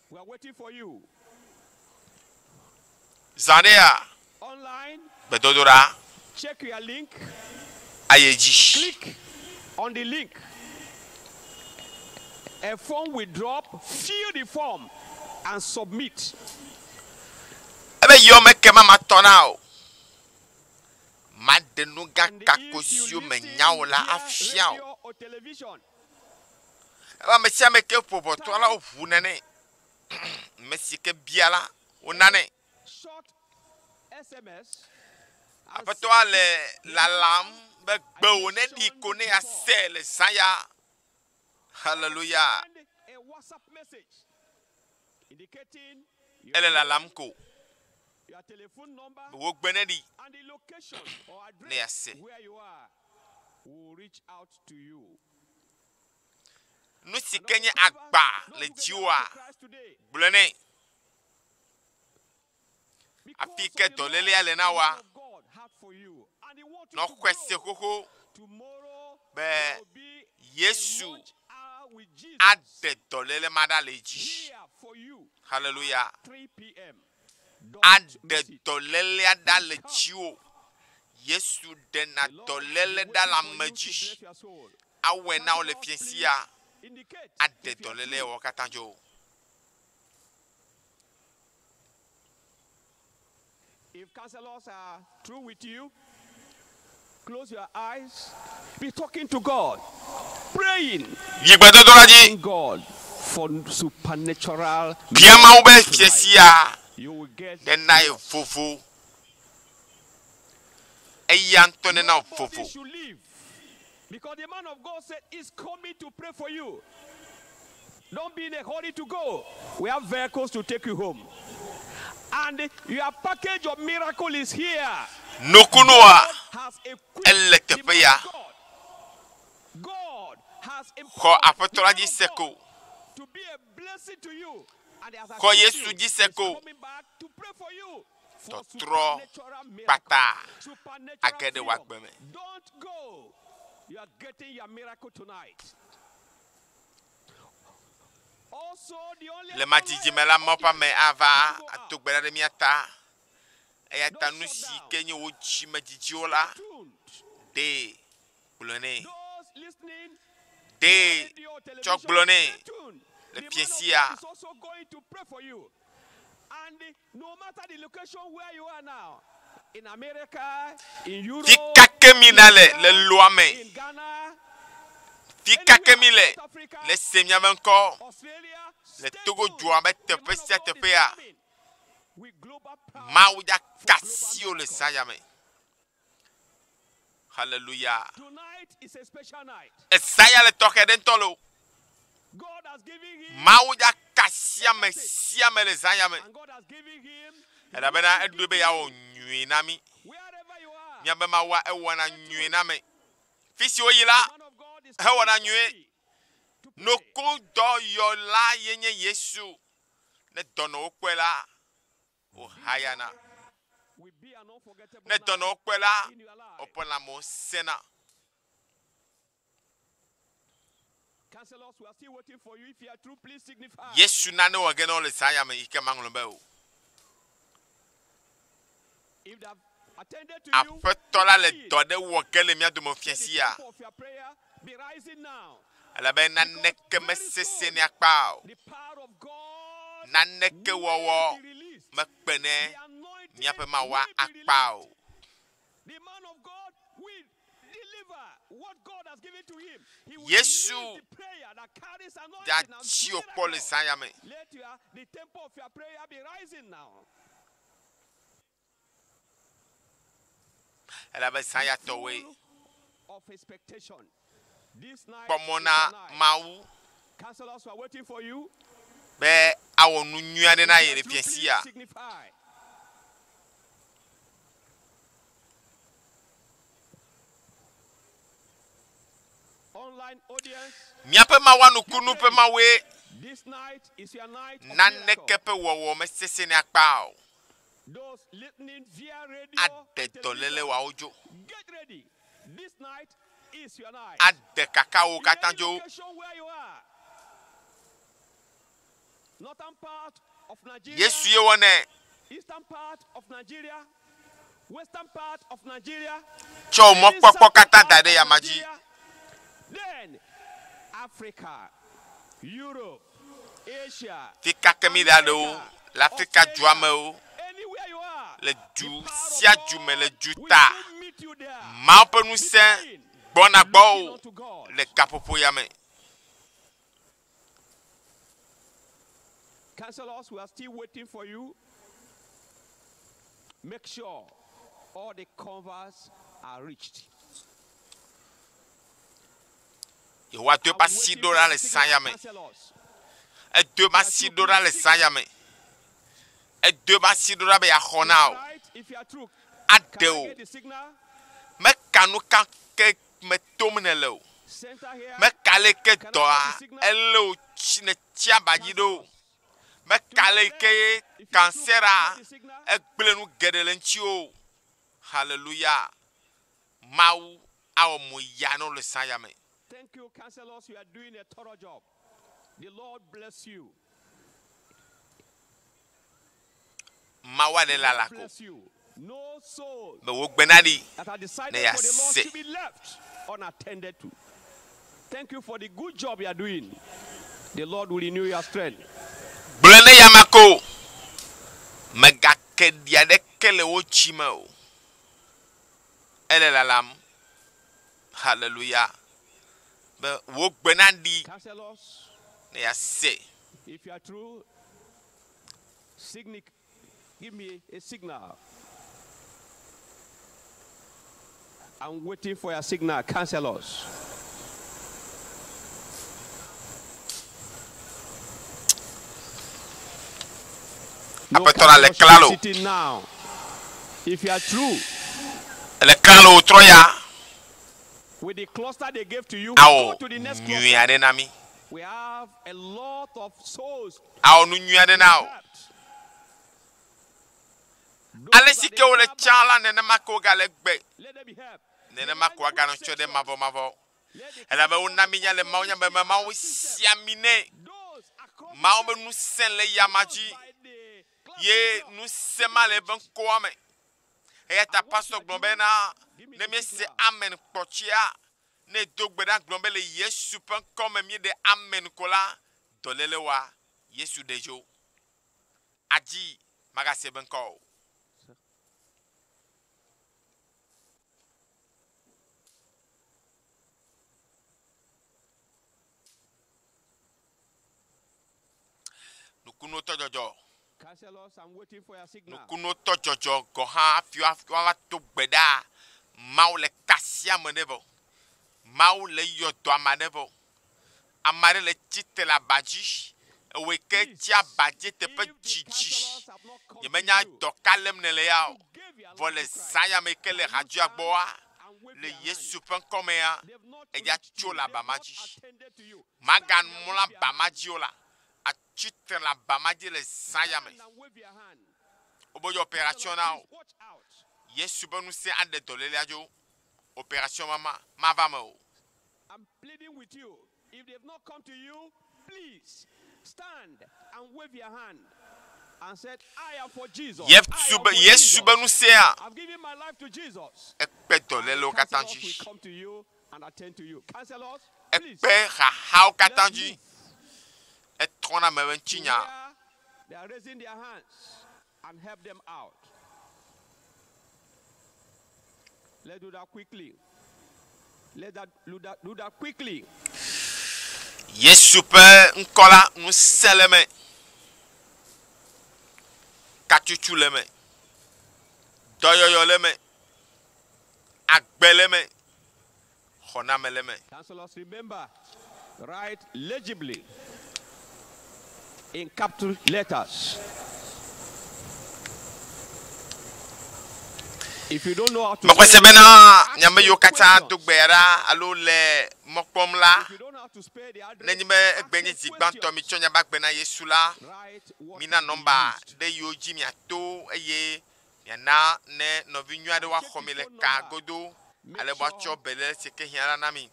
We are waiting for you. Zã ɖea Online, gbedodoɖa check your link, ayi dzi click on the link. A form will drop, fill the form and submit. ebe yɔ me ke ma matɔ na o maɖe nu gã And kako if you siwo me listen nya o la via afia o radio or television, ebe ame sia ame ke ƒo ʋɔtrɔ la woʋu nene ame si ke bia la wonanɛ short SMS. and aƒetɔa send le to the lalam number be gbewo ne ɖi ko ne yease le zã ya hallelujah Send a WhatsApp message indicating your, ele lalam ko your telephone number be wo gbe ne ɖi and the location or ne address yease where you are. We will reach out to you. nu si And ke nye also agba those le who gave their dziwòa life to Christ today, gblɔe nɛ because afi of ke the dɔlélea love le na the woa man of God had for you, and he wants you nɔ to xɔe se grow. xoxo Tomorrow be there will be a Yesu lunch hour with Jesus aɖe dɔléle ma ɖa le dzi here for you hallelujah 3 p.m. Don't aɖe miss it. dɔlélea ɖa le dziwò Yesu ɖena The Lord dɔléle is ɖa le waiting for ame you to dzi bless your soul. awɔe na wo le Counselors, fiẽ please sia indicate aɖe if you are dɔléle true. wɔwɔ katã dzo If counselors are true with you, close your eyes. Be talking to God, praying yi gbedodoɖa dzi God for supernatural. bia Mawu be miracle fiẽ tonight. sia You will get ne na ye vovo eya ŋutɔ ne na wò Nobody vovo should leave. Because the man of God said he's coming to pray for you. Don't be in a hurry to go. We have vehicles to take you home. And your package of miracle is here. Nukunua God has equipped ele the teƒe man ya. of God. God has Xɔ empowered aƒetɔ the la man dzi of se God ko. to be a blessing to you. And he has Xɔ assured Yesu you dzi se he's ko. coming back to pray for you for Tɔtrɔ supernatural miracle, kpata supernatural age ɖe wò freedom. agbe me. Don't go. You are getting your miracle tonight. Also, the only Le madzidzi me la, Mawu ƒe ame ava ado gbe ɖa ɖe mía ta. Eya ta nu si ke nye wò dzimedzidziwo la, tuned. ɖee gblɔ nɛ. Those listening Ɖee radio or tsɔ television, gblɔ nɛ. stay tuned. Le The fiẽ man of sia. God is also going to pray for you. And no matter the location where you are now, in America, in Europe, Fi ka ke mi na le in le Asia, loa me. in Ghana, Fi ka ke mi anywhere, le South Africa, le se miaƒe ŋkɔ. Australia, Le stay Togo tuned. dua be The teƒe man of sia God is teƒea. coming with global power Mawu dza for ka global asi wò le miracle. zã ya me. Hallelujah. Tonight is a special night. Ezã ya le tɔxɛ ɖe ŋutɔ lo. God has given him Mawu dza ka asi ame sia ame le zã ya me. and God has given him Elabena eɖoe be yeawɔ nyui na mí. wherever you are. Míabe Mawua ewɔna nyui na me. Fi si woyi la, Man of God is hewɔna coming nyui. to pray. Nukudɔyɔla ye nye Yesu. Ne dɔnɔwo kpɔe la, wohayana. Will be an unforgettable Ne night dɔnɔwo kpɔe la, in your life. woƒe lãmewo sẽna. Counselors, we are still waiting for you. If you are true, please signify. Yesu nane wɔ ge na wo le zã ya me yi ke maŋlɔ be o. If they have attended to you, Aƒetɔ la le dɔ ɖe wɔ ge le mía dome let the fiasia. tempo of your prayer be rising now. Elabe naneke mesesẽ ne akpa o. The power of God Naneke will wɔwɔ be released. mekpe ne The anointing míaƒe Mawua will be akpa released. o. The man of God will deliver what God has given to him. He will Yesu release the prayer that carries Da anointing and tsi wò kpɔ le miracle. zã ya me. Let your, the tempo of your prayer be rising now. Elabe zã ya tɔwoe. Full of expectation. This night Kpɔ mɔ is na your night. Mawu Counselors, we are waiting for you. be awɔ nu nyui aɖe na ye le If you are true, fiasia. please signify. Online audience, Míaƒe Mawua nukunu ƒe Mawue this night is your night of naneke miracle. ƒe wɔwɔ mesesẽ ne akpa o. Those listening via radio, Ade and dɔléle television, woawo dzo. get ready. This night is your night. Ade kakawo In katã any dzo. location where you are, northern part of Nigeria, Yesu ye wɔnɛ. eastern part of Nigeria, western part of Nigeria, Tsɔ wò even mɔkpɔkpɔ southern katã part da of ɖe yama dzi. Nigeria, then Africa, Europe, Asia, Fi ka ke mi ɖa le o, le Afrika dua me o, anywhere you are, le the du power of sia du me le God du will ta. soon meet you there. Mawu ƒe ŋusẽ Be gbɔna praying, gbɔwò looking unto God. le gaƒoƒo ya me. Counselors, we are still waiting for you. Make sure all the converts are reached. Yehowa do I'm eƒe asi waiting ɖo for ɖa the le zã signal, ya me. counselors. Edo eƒe asi ɖo ɖa le zã ya me. Edo eƒe asi ɖo ɖa be yeaxɔ na wò. Right? If you are true, Aɖe can I wò. get the signal? Meka nu ka ke me tom nèle o. Center here. Meka leke dɔa elé wò tsi ne tsi aba dzi ɖo o. Meka leke If you are true, can I kansɛra get the signal? egblẽ nu geɖe le ŋuti o. Hallelujah. Mawu awɔ mo ya na wo le zã ya me. Thank you, counselors. You are doing a thorough job. The Lord bless you. Mawu aɖe The lala Lord ko. bless you. No soul Be wò gbe na ɖi. that are decided Ne ya for the Lord se. should be left unattended to. Thank you for the good job you are doing. The Lord will renew your strength. Gblɔe ne yama ko. Megake ɖi aɖeke le wo dzi me o. Ele lalam. Hallelujah. Be wò gbe na ɖi Counselors, ne ya se. if you are true, signi- give me a signal. I'm waiting for your signal, counselors. No Aƒetɔ la le counselor should be klalo. sitting now. If you are true, Ele klalo wòtrɔ ya. with the cluster they gave to you, Awɔ go to the next nyui cluster. aɖe na mi. We have a lot of souls Awɔ nu nyui aɖe na wò. helped. Those Ale that si they ke wole grab tsã la nenema ke wogale gbe. Let them be helped. The Nenema ko language woaganɔ tsɔ ɖe section, mavɔmavɔ. let the Elabe counselors wona mi nya le Mawu nya me be Mawu assist them. si ami nɛ. Those across the Mawu be state, ŋusẽ le yama those dzi. by the classroom Ye door, ŋusẽ ma le eƒe ŋkɔa me. Eya ta And what pastor you are gblɔ doing, bena give me ne the míese signal. amen kpɔtsia, ne do gbe ɖa gblɔ be le Yesu ƒe ŋkɔ me míeɖe amen ko la, dɔléle wa Yesu ɖe dzo. Adzi magase eƒe ŋkɔ o. Nukunuwo tɔ dzɔdzɔ. Counselors, I'm waiting for your signal. Nukunuwo tɔ dzɔdzɔ gɔ̃ hã hafi woava to gbe ɖa. Mawu le kasia ame ɖe vɔ. Mawu le yɔ dɔ ame aɖe vɔ. Ame aɖe le tsitre le aba dzi. Ewɔe ke tsi aba dzi teƒe If the dzidzi. counselors have not come to Nyemenya you, dɔ ka lém nèle ya o. you gave your Vɔ life le to Christ. zã ya me ke le Can you hadzɔa stand gbɔa, and wave le your hand? Yesu ƒe ŋkɔmea, They've not eya reached tso you. le They've aba ma not dzi. attended to you. Stand and Magamlɔ wave your aba ma hand. dzi o la, atsitre le aba ma dzi le zã ya me. Stand and wave your hand. Wobe yɔ operation Counselors, na wò. please watch out. Yesu ƒe ŋusẽ aɖe dɔlélea dzo. Operation ma ma mava me o. I'm pleading with you. If they've not come to you, please stand and wave your hand and said, I am for Jesus. I Yesu am be for Yesu Jesus. be ŋusẽa I've given my life to Jesus. ekpe dɔlélewo katã Counselors dzi. will come to you and attend to you. Counselors, please. Ekpe xaxawo katã let's dzi. move Etrɔna ame ƒe to ŋutinya. where They are raising their hands and help them out. Let's do that quickly. Let that do that, do that quickly. Yesu ƒe ŋkɔ la ŋusẽ le eme. Katsutsu le eme. Dɔyɔyɔ le eme. Agbe le eme. Xɔname le eme. Counselors, remember, write legibly in capital letters. If you don't know how to Mexɔe se spell, bena ask nyame them yiwo katã do questions. gbe ɖa alo le mɔ kpɔm la, If you don't know how to spell the address, nenye be ask egbe nye them zi gbãtɔ questions. mitsɔ miaƒe agbe na Yesu la, Write what mina can be nɔmba used. ɖe yiwo dzi miato eye miana ne nɔvi nyui aɖe woaxɔ mi le ka godo Make ale be woatsɔ sure beléle si ke hiã la na mi.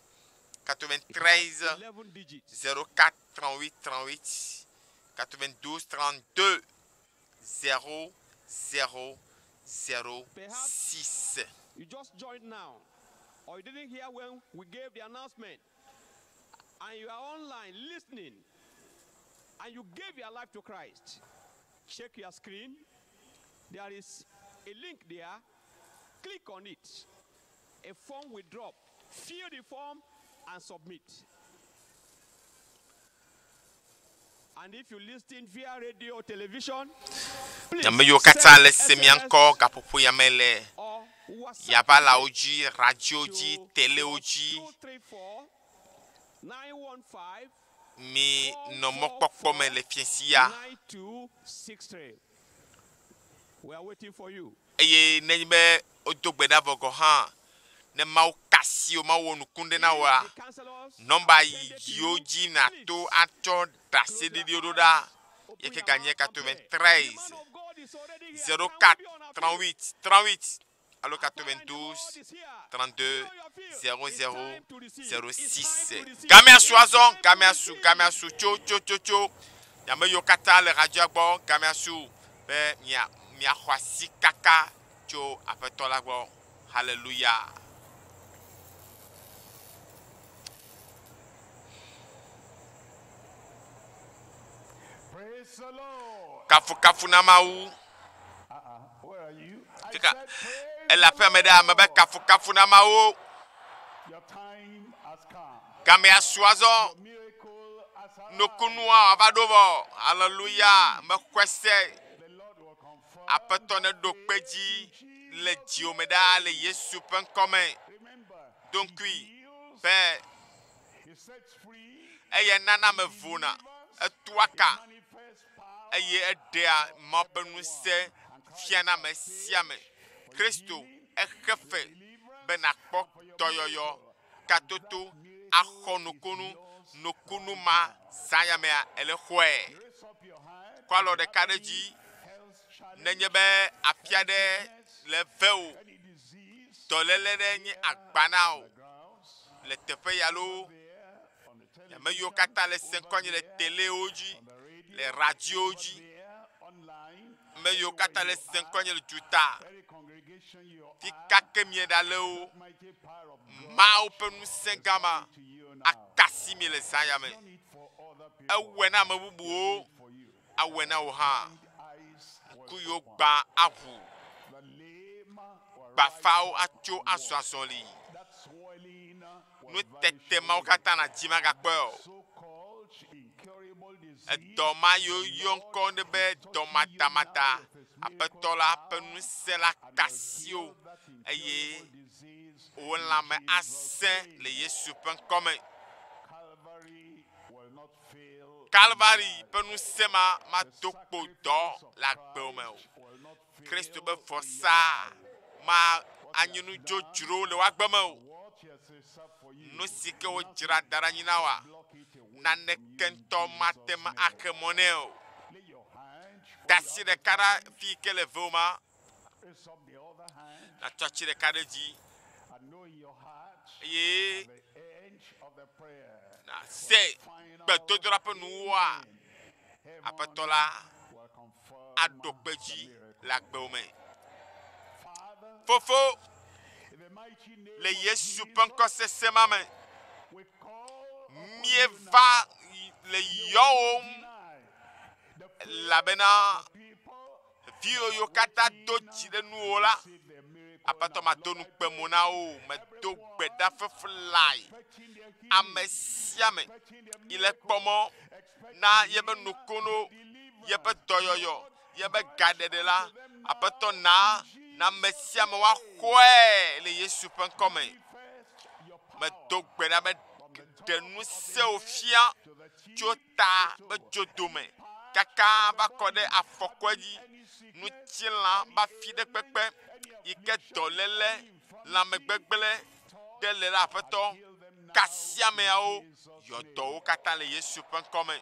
93 11 digits. 04 38 38 92 32 0 0 0 6. You just joined now, or you didn't hear when we gave the announcement, and you are online listening, and you gave your life to Christ. Check your screen. There is a link there. Click on it. A form will drop. Fill the form and submit. And if you listen via radio or television, please Ame yiwo katã send le se mia SMS ŋkɔ gaƒoƒo ya me le or WhatsApp yabalawo dzi, radio dzi, telewo dzi. 234 915 Mi nɔ mɔkpɔkpɔ me le fiẽsi ya 9263. We are waiting for you. eye nenye be wodo gbe ɖa vɔ gɔ hã ne Mawu ka asi wo, Mawu wɔ nuku ɖe na woa, The counselors nɔmba have attended to yiwo you. dzi nàto Please atsɔ ɖaseɖiɖiwo ɖo ɖa open ye ke your ganye mouth and pray. The 93 man of God is already here. Can 04 we be on our feet? 38 38 alo Our Father in the 92 Lord is here. 32 Be on your feet. It's 00 time to receive. It's 06. time to receive. Gamea su It's azɔ, time to gamea su, receive. gamea su tso tso tso tso. Ame yiwo katã le radioa gbɔ, gamea su be mia miaxɔ asi kaka tso aƒetɔ la gbɔ. Hallelujah. Praise the Lord. Kafukafu na Mawu. Where are you? I Fika said, praise ele the aƒea me ɖe ame be Lord. kafukafu na Mawu. Your time has come. Gamea su azɔ. Your miracle has arrived. Nukunua wòava ɖo vɔ. Hallelujah. Mexɔe se. The Lord will confirm Aƒetɔ ne ɖo kpe dzi le dziwò me ɖaa le Yesu ƒe ŋkɔme. Remember, Ɖo he ŋkui heals, be he sets free, eya nana ame vona, etua ka manifests power eye eɖea Mawu ƒe ŋusẽ fiana ame sia ame. Kristo exe fe be nàkpɔ dɔyɔyɔ, katoto, axɔ nukunu, nukunu ma zã ya mea ele xɔe. Raise up your hand. Kɔ alɔ ɖeka ɖe dzi Health challenge, nenye be afi aɖe le ve o, any disease, dɔléle ɖe nye agba na wò grounds, le teƒe ya loo. there, on the Ame yiwo television, katã le se ŋkɔ nye le telewo dzi, on the radio, le radiowo dzi, there, online, ame yiwo katã le se ŋkɔ nye le duta, every congregation you are fi ka ke mieɖale o, mighty power of God Mawu ƒe ŋusẽ gama to you now. akasi mi le zã ya me. Done it for other people. Ewɔe na ame bubuwo, For you. awɔe na wò hã. Eyes will Ku yiwo open. gbã aʋu, The lame will gbafawo rise up atso and azɔ walk. azɔli. That swelling will Nu vanish tete mawo away. katã nadzi magakpɔe o. So-called incurable disease, Edɔ ma yiwo yɔ ŋkɔ ne be dɔmadamada, aƒetɔ la ƒe ŋusẽ la kasi wò that eye incurable disease wò lãme asẽ le Yesu ƒe ŋkɔme. Calvary will not fail. Kalvari ƒe ŋusẽ ma mado kpo dɔ le agbewo me o. Will not fail. Kristo ƒe vɔsa ma anyi nu dzodzro le woagbe me o. What he has reserved for you, Nu si ke wodzra da ɖe anyi na woa, block it away. naneke ŋutɔ mate ŋu axe mɔ nɛ o. Lay your hand, Da asi ɖeka ɖa fi yi ke le vewò ma, raise up the other hand, nàtsɔ atsi ɖeka ɖe dzi and know in your heart eye the end of the prayer. Nàse gbedodoɖa ƒe nuwuwua, Aƒetɔ la aɖo kpe dzi le agbewò me. Fofo, le Yesu ƒe ŋkɔ sesẽ ma me, míeva le yɔwòm elabena viwò yiwo katã do dzi ɖe nuwò la, Aƒetɔ mado ŋukpe mo na wo o. Medo gbe ɖa feflae. Ame sia ame yi le kpɔ mɔ na yeƒe nukunu, yeƒe dɔyɔyɔ, yeƒe gaɖeɖe la, Aƒetɔ na na ame sia ame woaxɔe le Yesu ƒe ŋkɔ me. Medo gbe ɖa be ɖe ŋusẽwò fia tso ta be dzodome kaka va kɔ ɖe afɔkɔe dzi, ŋutilã be afi ɖe kpekpe yi ke dɔléle, lãmegbegblẽ ɖe le la Aƒetɔ, kasiameawo yɔ dɔ wo katã le Yesu ƒe ŋkɔ me.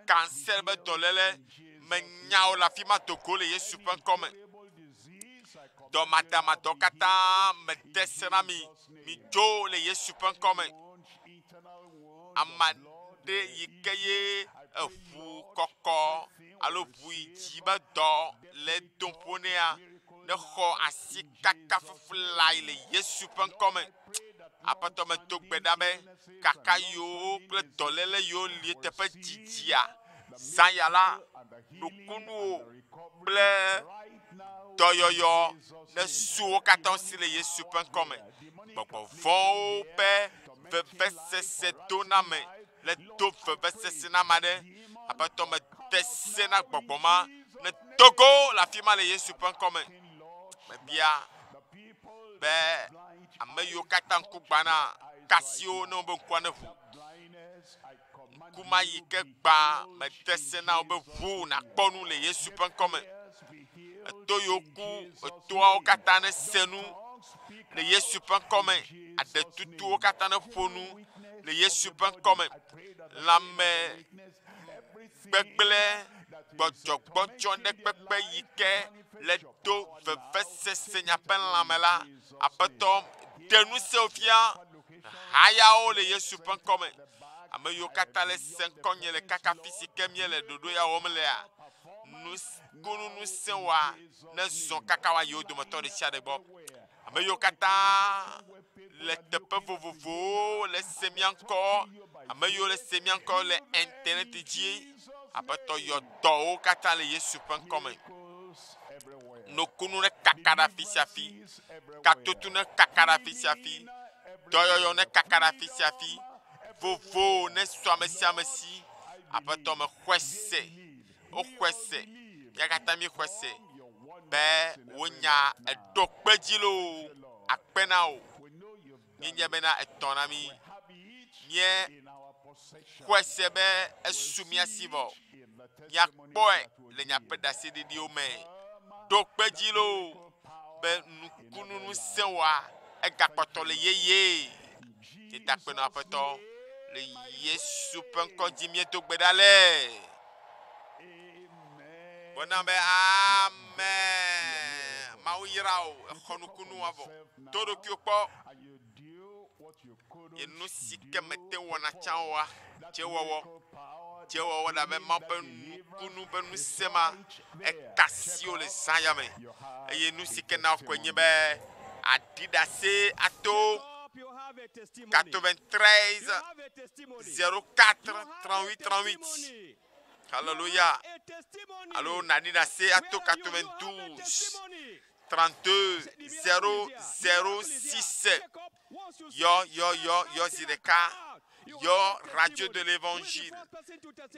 Kanser be dɔléle menya wo le afi ma do go le Yesu ƒe ŋkɔ me. Dɔmadamadɔ katã mede se na mi, midzo le Yesu ƒe ŋkɔ me. Ame aɖe yi ke ye eŋu kɔkɔ alo ŋu yi dzi be dɔ le dom ƒo nɛa, nexɔ asi kaka fuflae le Yesu ƒe ŋkɔ me. Aƒetɔ medo gbe ɖa be kaka yiwo kple dɔléle yiwo li eteƒe didia, zã ya la, nukunuwo kple dɔyɔyɔ nesu wo katã si le Yesu ƒe ŋkɔ me. Gbɔgbɔ vɔ̃wo ƒe vevesesedoname le do vevesese na ame aɖe. Aƒetɔ mede se na gbɔgbɔ ma ne do go le afi ma le Yesu ƒe ŋkɔ me. Mebia be ame yiwo katã ŋku gbãna kasiwo ne wobe ŋkua ne ʋu. Ŋku ma yi ke gbã mede se na wo be ʋu nakpɔ nu le Yesu ƒe ŋkɔ me. Eto yiwo ku etoawo katã ne se nu le Yesu ƒe ŋkɔ me. Aɖetutuwo katã ne ƒo nu le Yesu ƒe ŋkɔ me. Lãme gbegblẽ gbɔdzɔgbɔdzɔ ɖe kpekpe yi ke le do vevesese nyaƒe lãme la, Aƒetɔ ɖe ŋusẽwo fia hayawo le Yesu ƒe ŋkɔ me. Ame yiwo katã le se ŋkɔnye le kaka fi si ke míele ɖoɖo ya wɔm lea, nukunu ŋusẽwoa nezɔ kaka woayi wo dometɔ ɖe sia ɖe gbɔ. Ame yiwo katã le teƒe vovovowo le se mía ŋkɔ, ame yiwo le se mía ŋkɔ le internet dzi, Aƒetɔ yɔ dɔwo katã le Yesu ƒe ŋkɔ me. Nukunu ne kaka ɖe afi sia afi, katoto ne kaka ɖe afi sia afi, dɔyɔyɔ ne kaka ɖe afi sia afi, vovo ne su ame sia ame si. Aƒetɔ mexɔe se, woxɔe se, mía katã míexɔe se be wonya eɖo kpe dzi loo akpe na wò. Míenya bena etɔ na mí. Míexɔe se be esu mía si vɔ. Míakpɔe le miaƒe ɖaseɖiɖiwo me. Ɖo kpe dzi loo be nukunu ŋusẽwoa egakpɔtɔ le yeye. Míeda akpe na Aƒetɔ le Yesu ƒe ŋkɔ dzi míedo gbe ɖa le. Gbɔna be amen. Mawu yra wò, exɔ nukunu vɔ. Do ɖokuiwò kpɔ. Ye nu si ke mete wɔna tsã oa, dzewɔwɔ. Dzewɔwɔ ɖe abe Mawu ƒe nukunu ƒe ŋusẽ ma, eka asiwò le zã ya me. Eye nu si ke na wokɔe nye be aɖi ɖase ato 93 04 38 38. Hallelujah. Alo naɖi ɖase ato 92 32 0 0 6. Yɔ, yɔ, yɔ, yɔ zi ɖeka. Yɔ Radio de l'Evangile.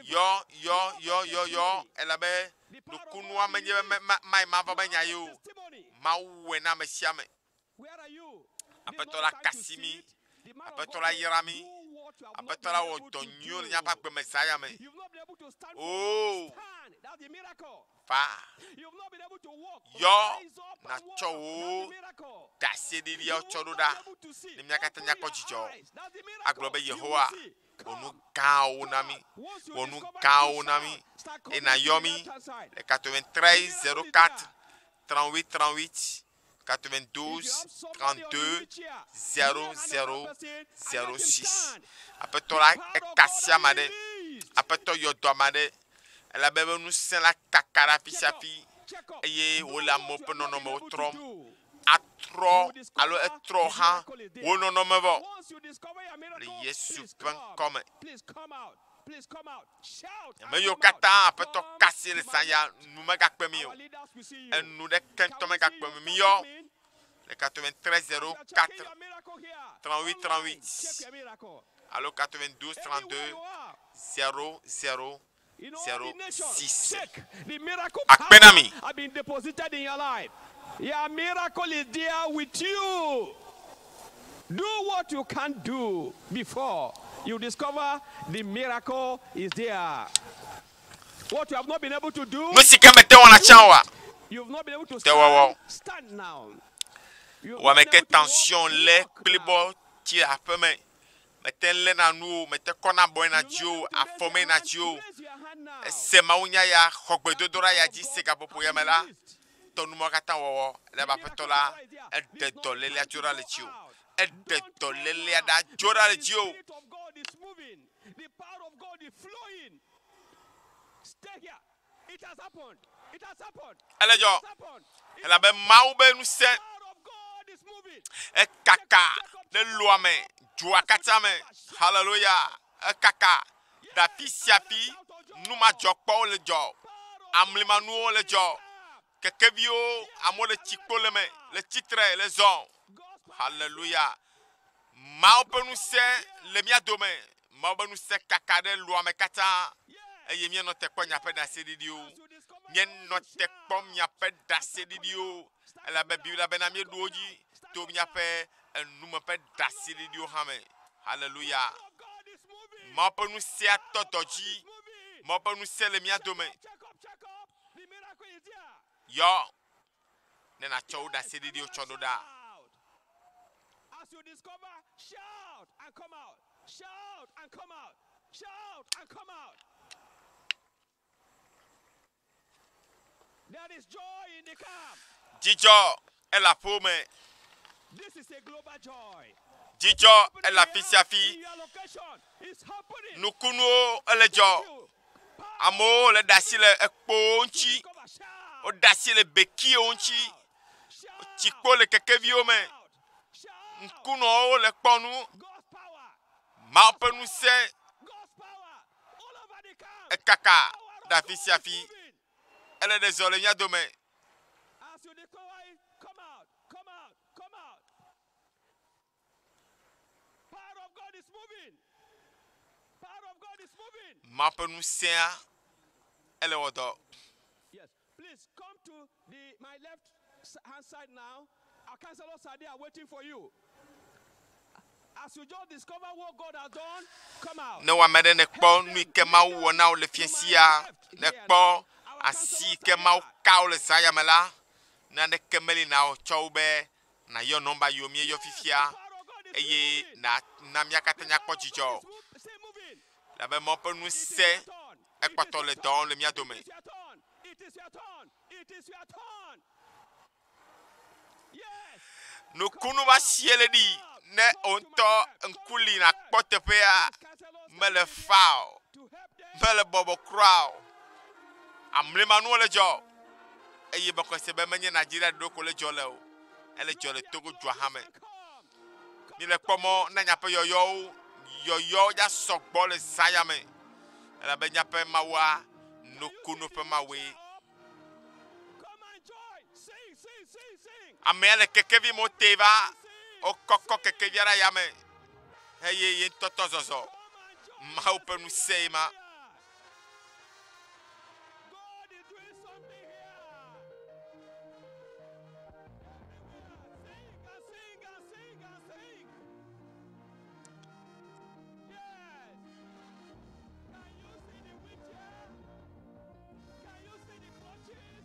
Yɔ, yɔ, yɔ, yɔ, yɔ. Elabe nukunua menye be me, ma, mae mava be nya ye o. Mawu wɔe na ame sia ame. Aƒetɔ la kasi mí. Aƒetɔ la yra mí. Aƒetɔ la wɔ dɔ nyuiwo le míaƒe agbe me zã ya me. Oo, va yɔ nàtsɔ wò ɖaseɖiɖiawo tsɔ ɖo ɖa ne mía katã míakpɔ dzidzɔ agblɔ be Yehowa wɔ nu gãwo na mí, wɔ nu gãwo na mí eye nàyɔ mí le 93 04 38 38. 92 32 00 06. Aƒetɔ la ekasi ame aɖe. Aƒetɔ yɔ dɔ ame aɖe. Elabe eƒe ŋusẽ la kaka ɖe afi sia afi eye wòle amewo ƒe nɔnɔmewo trɔm. Atrɔ alo etrɔ hã wò nɔnɔme vɔ le Yesu ƒe ŋkɔ me. Ame yiwo katã Aƒetɔ kasi le zã ya nu megakpe mi o. Enu ɖeke ŋutɔ megakpe mi. Miyɔ le 93 04 38 38 alo 92 32 00 06. Akpe na mi. Have been deposited in your life. Your miracle is there with you. Do what you can't do before. You discover the miracle is there. What you have not been able to do, Nu si ke mete wɔna tsã oa, you've not been able to te wɔwɔ. stand, stand now. You've Wɔ not ame been ke able to walk, tension lé walk kplibɔ now. tsi le aƒe me. Mete léna nu o, mete kɔna abɔ yina You've dzi not o, been able to raise afɔ me your yina hand, dzi o. raise your hand now. Ese mawunya ya, xɔ gbedodoɖa ya The dzi power se of gaƒoƒo God ya me has la, been released. tɔ numɔ katã wɔwɔ le The aƒetɔ miracle la, power is there. eɖe This is not dɔlélea time tso to ɖa le go dzi o. out. Eɖe Don't go dɔlélea now. ɖa tso ɖa le The dzi o. Spirit of God is moving. The power of God is flowing. Stay here. It has happened. It has happened. Ele It dzɔ. has happened. It Elabe Mawu be ŋusẽ power of God is moving. ekaka ɖe loa me, dzoa katã me. Hallelujah. Ekaka ɖe afi sia afi. Numadzɔkpɔwo le dzɔ. Amlimanuwo le dzɔ. Kekeviwo, amewo le tsikpo le me, le tsitre, le zɔ. Hallelujah. Mawu ƒe ŋusẽ le mía dome. Mawu ƒe ŋusẽ kaka ɖe loa me katã. Eye míenɔ te kpɔ miaƒe ɖaseɖiɖiwo. Míenɔ te kpɔ miaƒe ɖaseɖiɖiwo. Elabe Biblia bena míeɖu wo dzi to míaƒe enume ƒe ɖaseɖiɖiwo hã me. Hallelujah. Mawu ƒe ŋusẽa tɔ dɔ dzi. Mawu ƒe ŋusẽ le mía dome. Check up, check up. The miracle is there. Yɔ ne nàtsɔ wo ɖaseɖiɖiwo tsɔ ɖo ɖa. As you discover, shout and come out. Shout and come out. Shout and come out. There is joy in the camp. Dzidzɔ ele aƒewo me. This is a global joy. Dzidzɔ Happening ele afi sia here afi. in your location. It's happening. Nukunuwo ele dzɔ. You. Amewo le ɖe asi le ekpowo ŋuti. Discover, shout. Woɖe asi le bekiwo ŋuti. Shout. Tsikpo le kekeviwo me. Shout. Ŋkunɔwo le kpɔ nu. God's power. Mawu ƒe ŋusẽ God's power. All over the camp. ekaka Power of ɖe afi God sia is afi. moving. Ele ɖe zɔ le mía dome. As you discover it, come out, come out, come out. Power of God is moving. Power of God is moving. Mawu ƒe ŋusẽa ele wɔ dɔ. Yes, please come to the my left hand side now. Our counselors are there waiting for you. As you just discover what God has done, come out. Ne wò ame ɖe nekpɔ nu yi ke Mawu wɔ na wò le fia sia, nekpɔ asi yi ke Mawu ka wò le zã ya me la, naneke meli na wò tsɔ wu be nàyɔ nɔmba yiwo míeyɔ fifia Power of God is eye moving. na na mía katã míakpɔ dzidzɔ. Still moving. Elabe Mawu ƒe It is ŋusẽ your turn. It is ekpɔtɔ your le dɔ turn. wɔm le mía dome. It is your turn. It is your turn. It is your turn. Yes. Nukunu va sie le ɖi ne wò ŋutɔ ŋku li nàkpɔ teƒea Counselors mele fa o, to help them. mele bɔbɔ kura o. Amlimanuwo le dzɔ eye mexɔe se be menye Nigeria ɖeɖe ko le dzɔ le o, ele dzɔ le Togo dua hã me. Come. Míle kpɔ mɔ na miaƒe yɔyɔwo, yɔyɔwo ya sɔgbɔ le zã ya me elabe miaƒe Mawua nukunu ƒe Mawue. Come and join. Sing, sing, sing, sing. Amea le kekevi me wote va, wokɔkɔ kekevia ɖe yame eye ye ŋutɔ tɔ zɔzɔ. Come and join. Mawu ƒe ŋusẽ ye ma. God is doing something here. Sing and sing and sing and sing. Yes. Can you see the wheelchair? Can you see the crutches?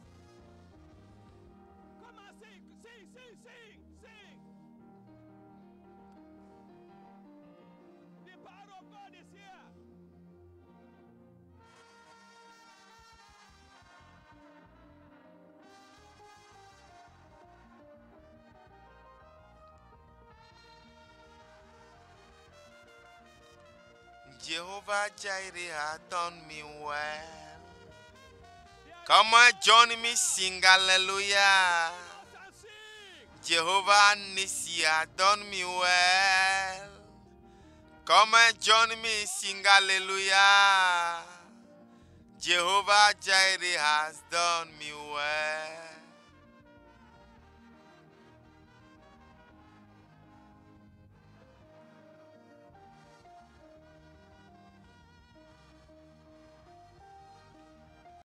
Come and sing, sing, sing, sing, sing. The power of God is here. Jehovah Jireh has done me well. Come and join me, sing hallelujah. Jehovah Nissi has done me well. Come and join me, sing hallelujah. Jehovah Jireh has done me well.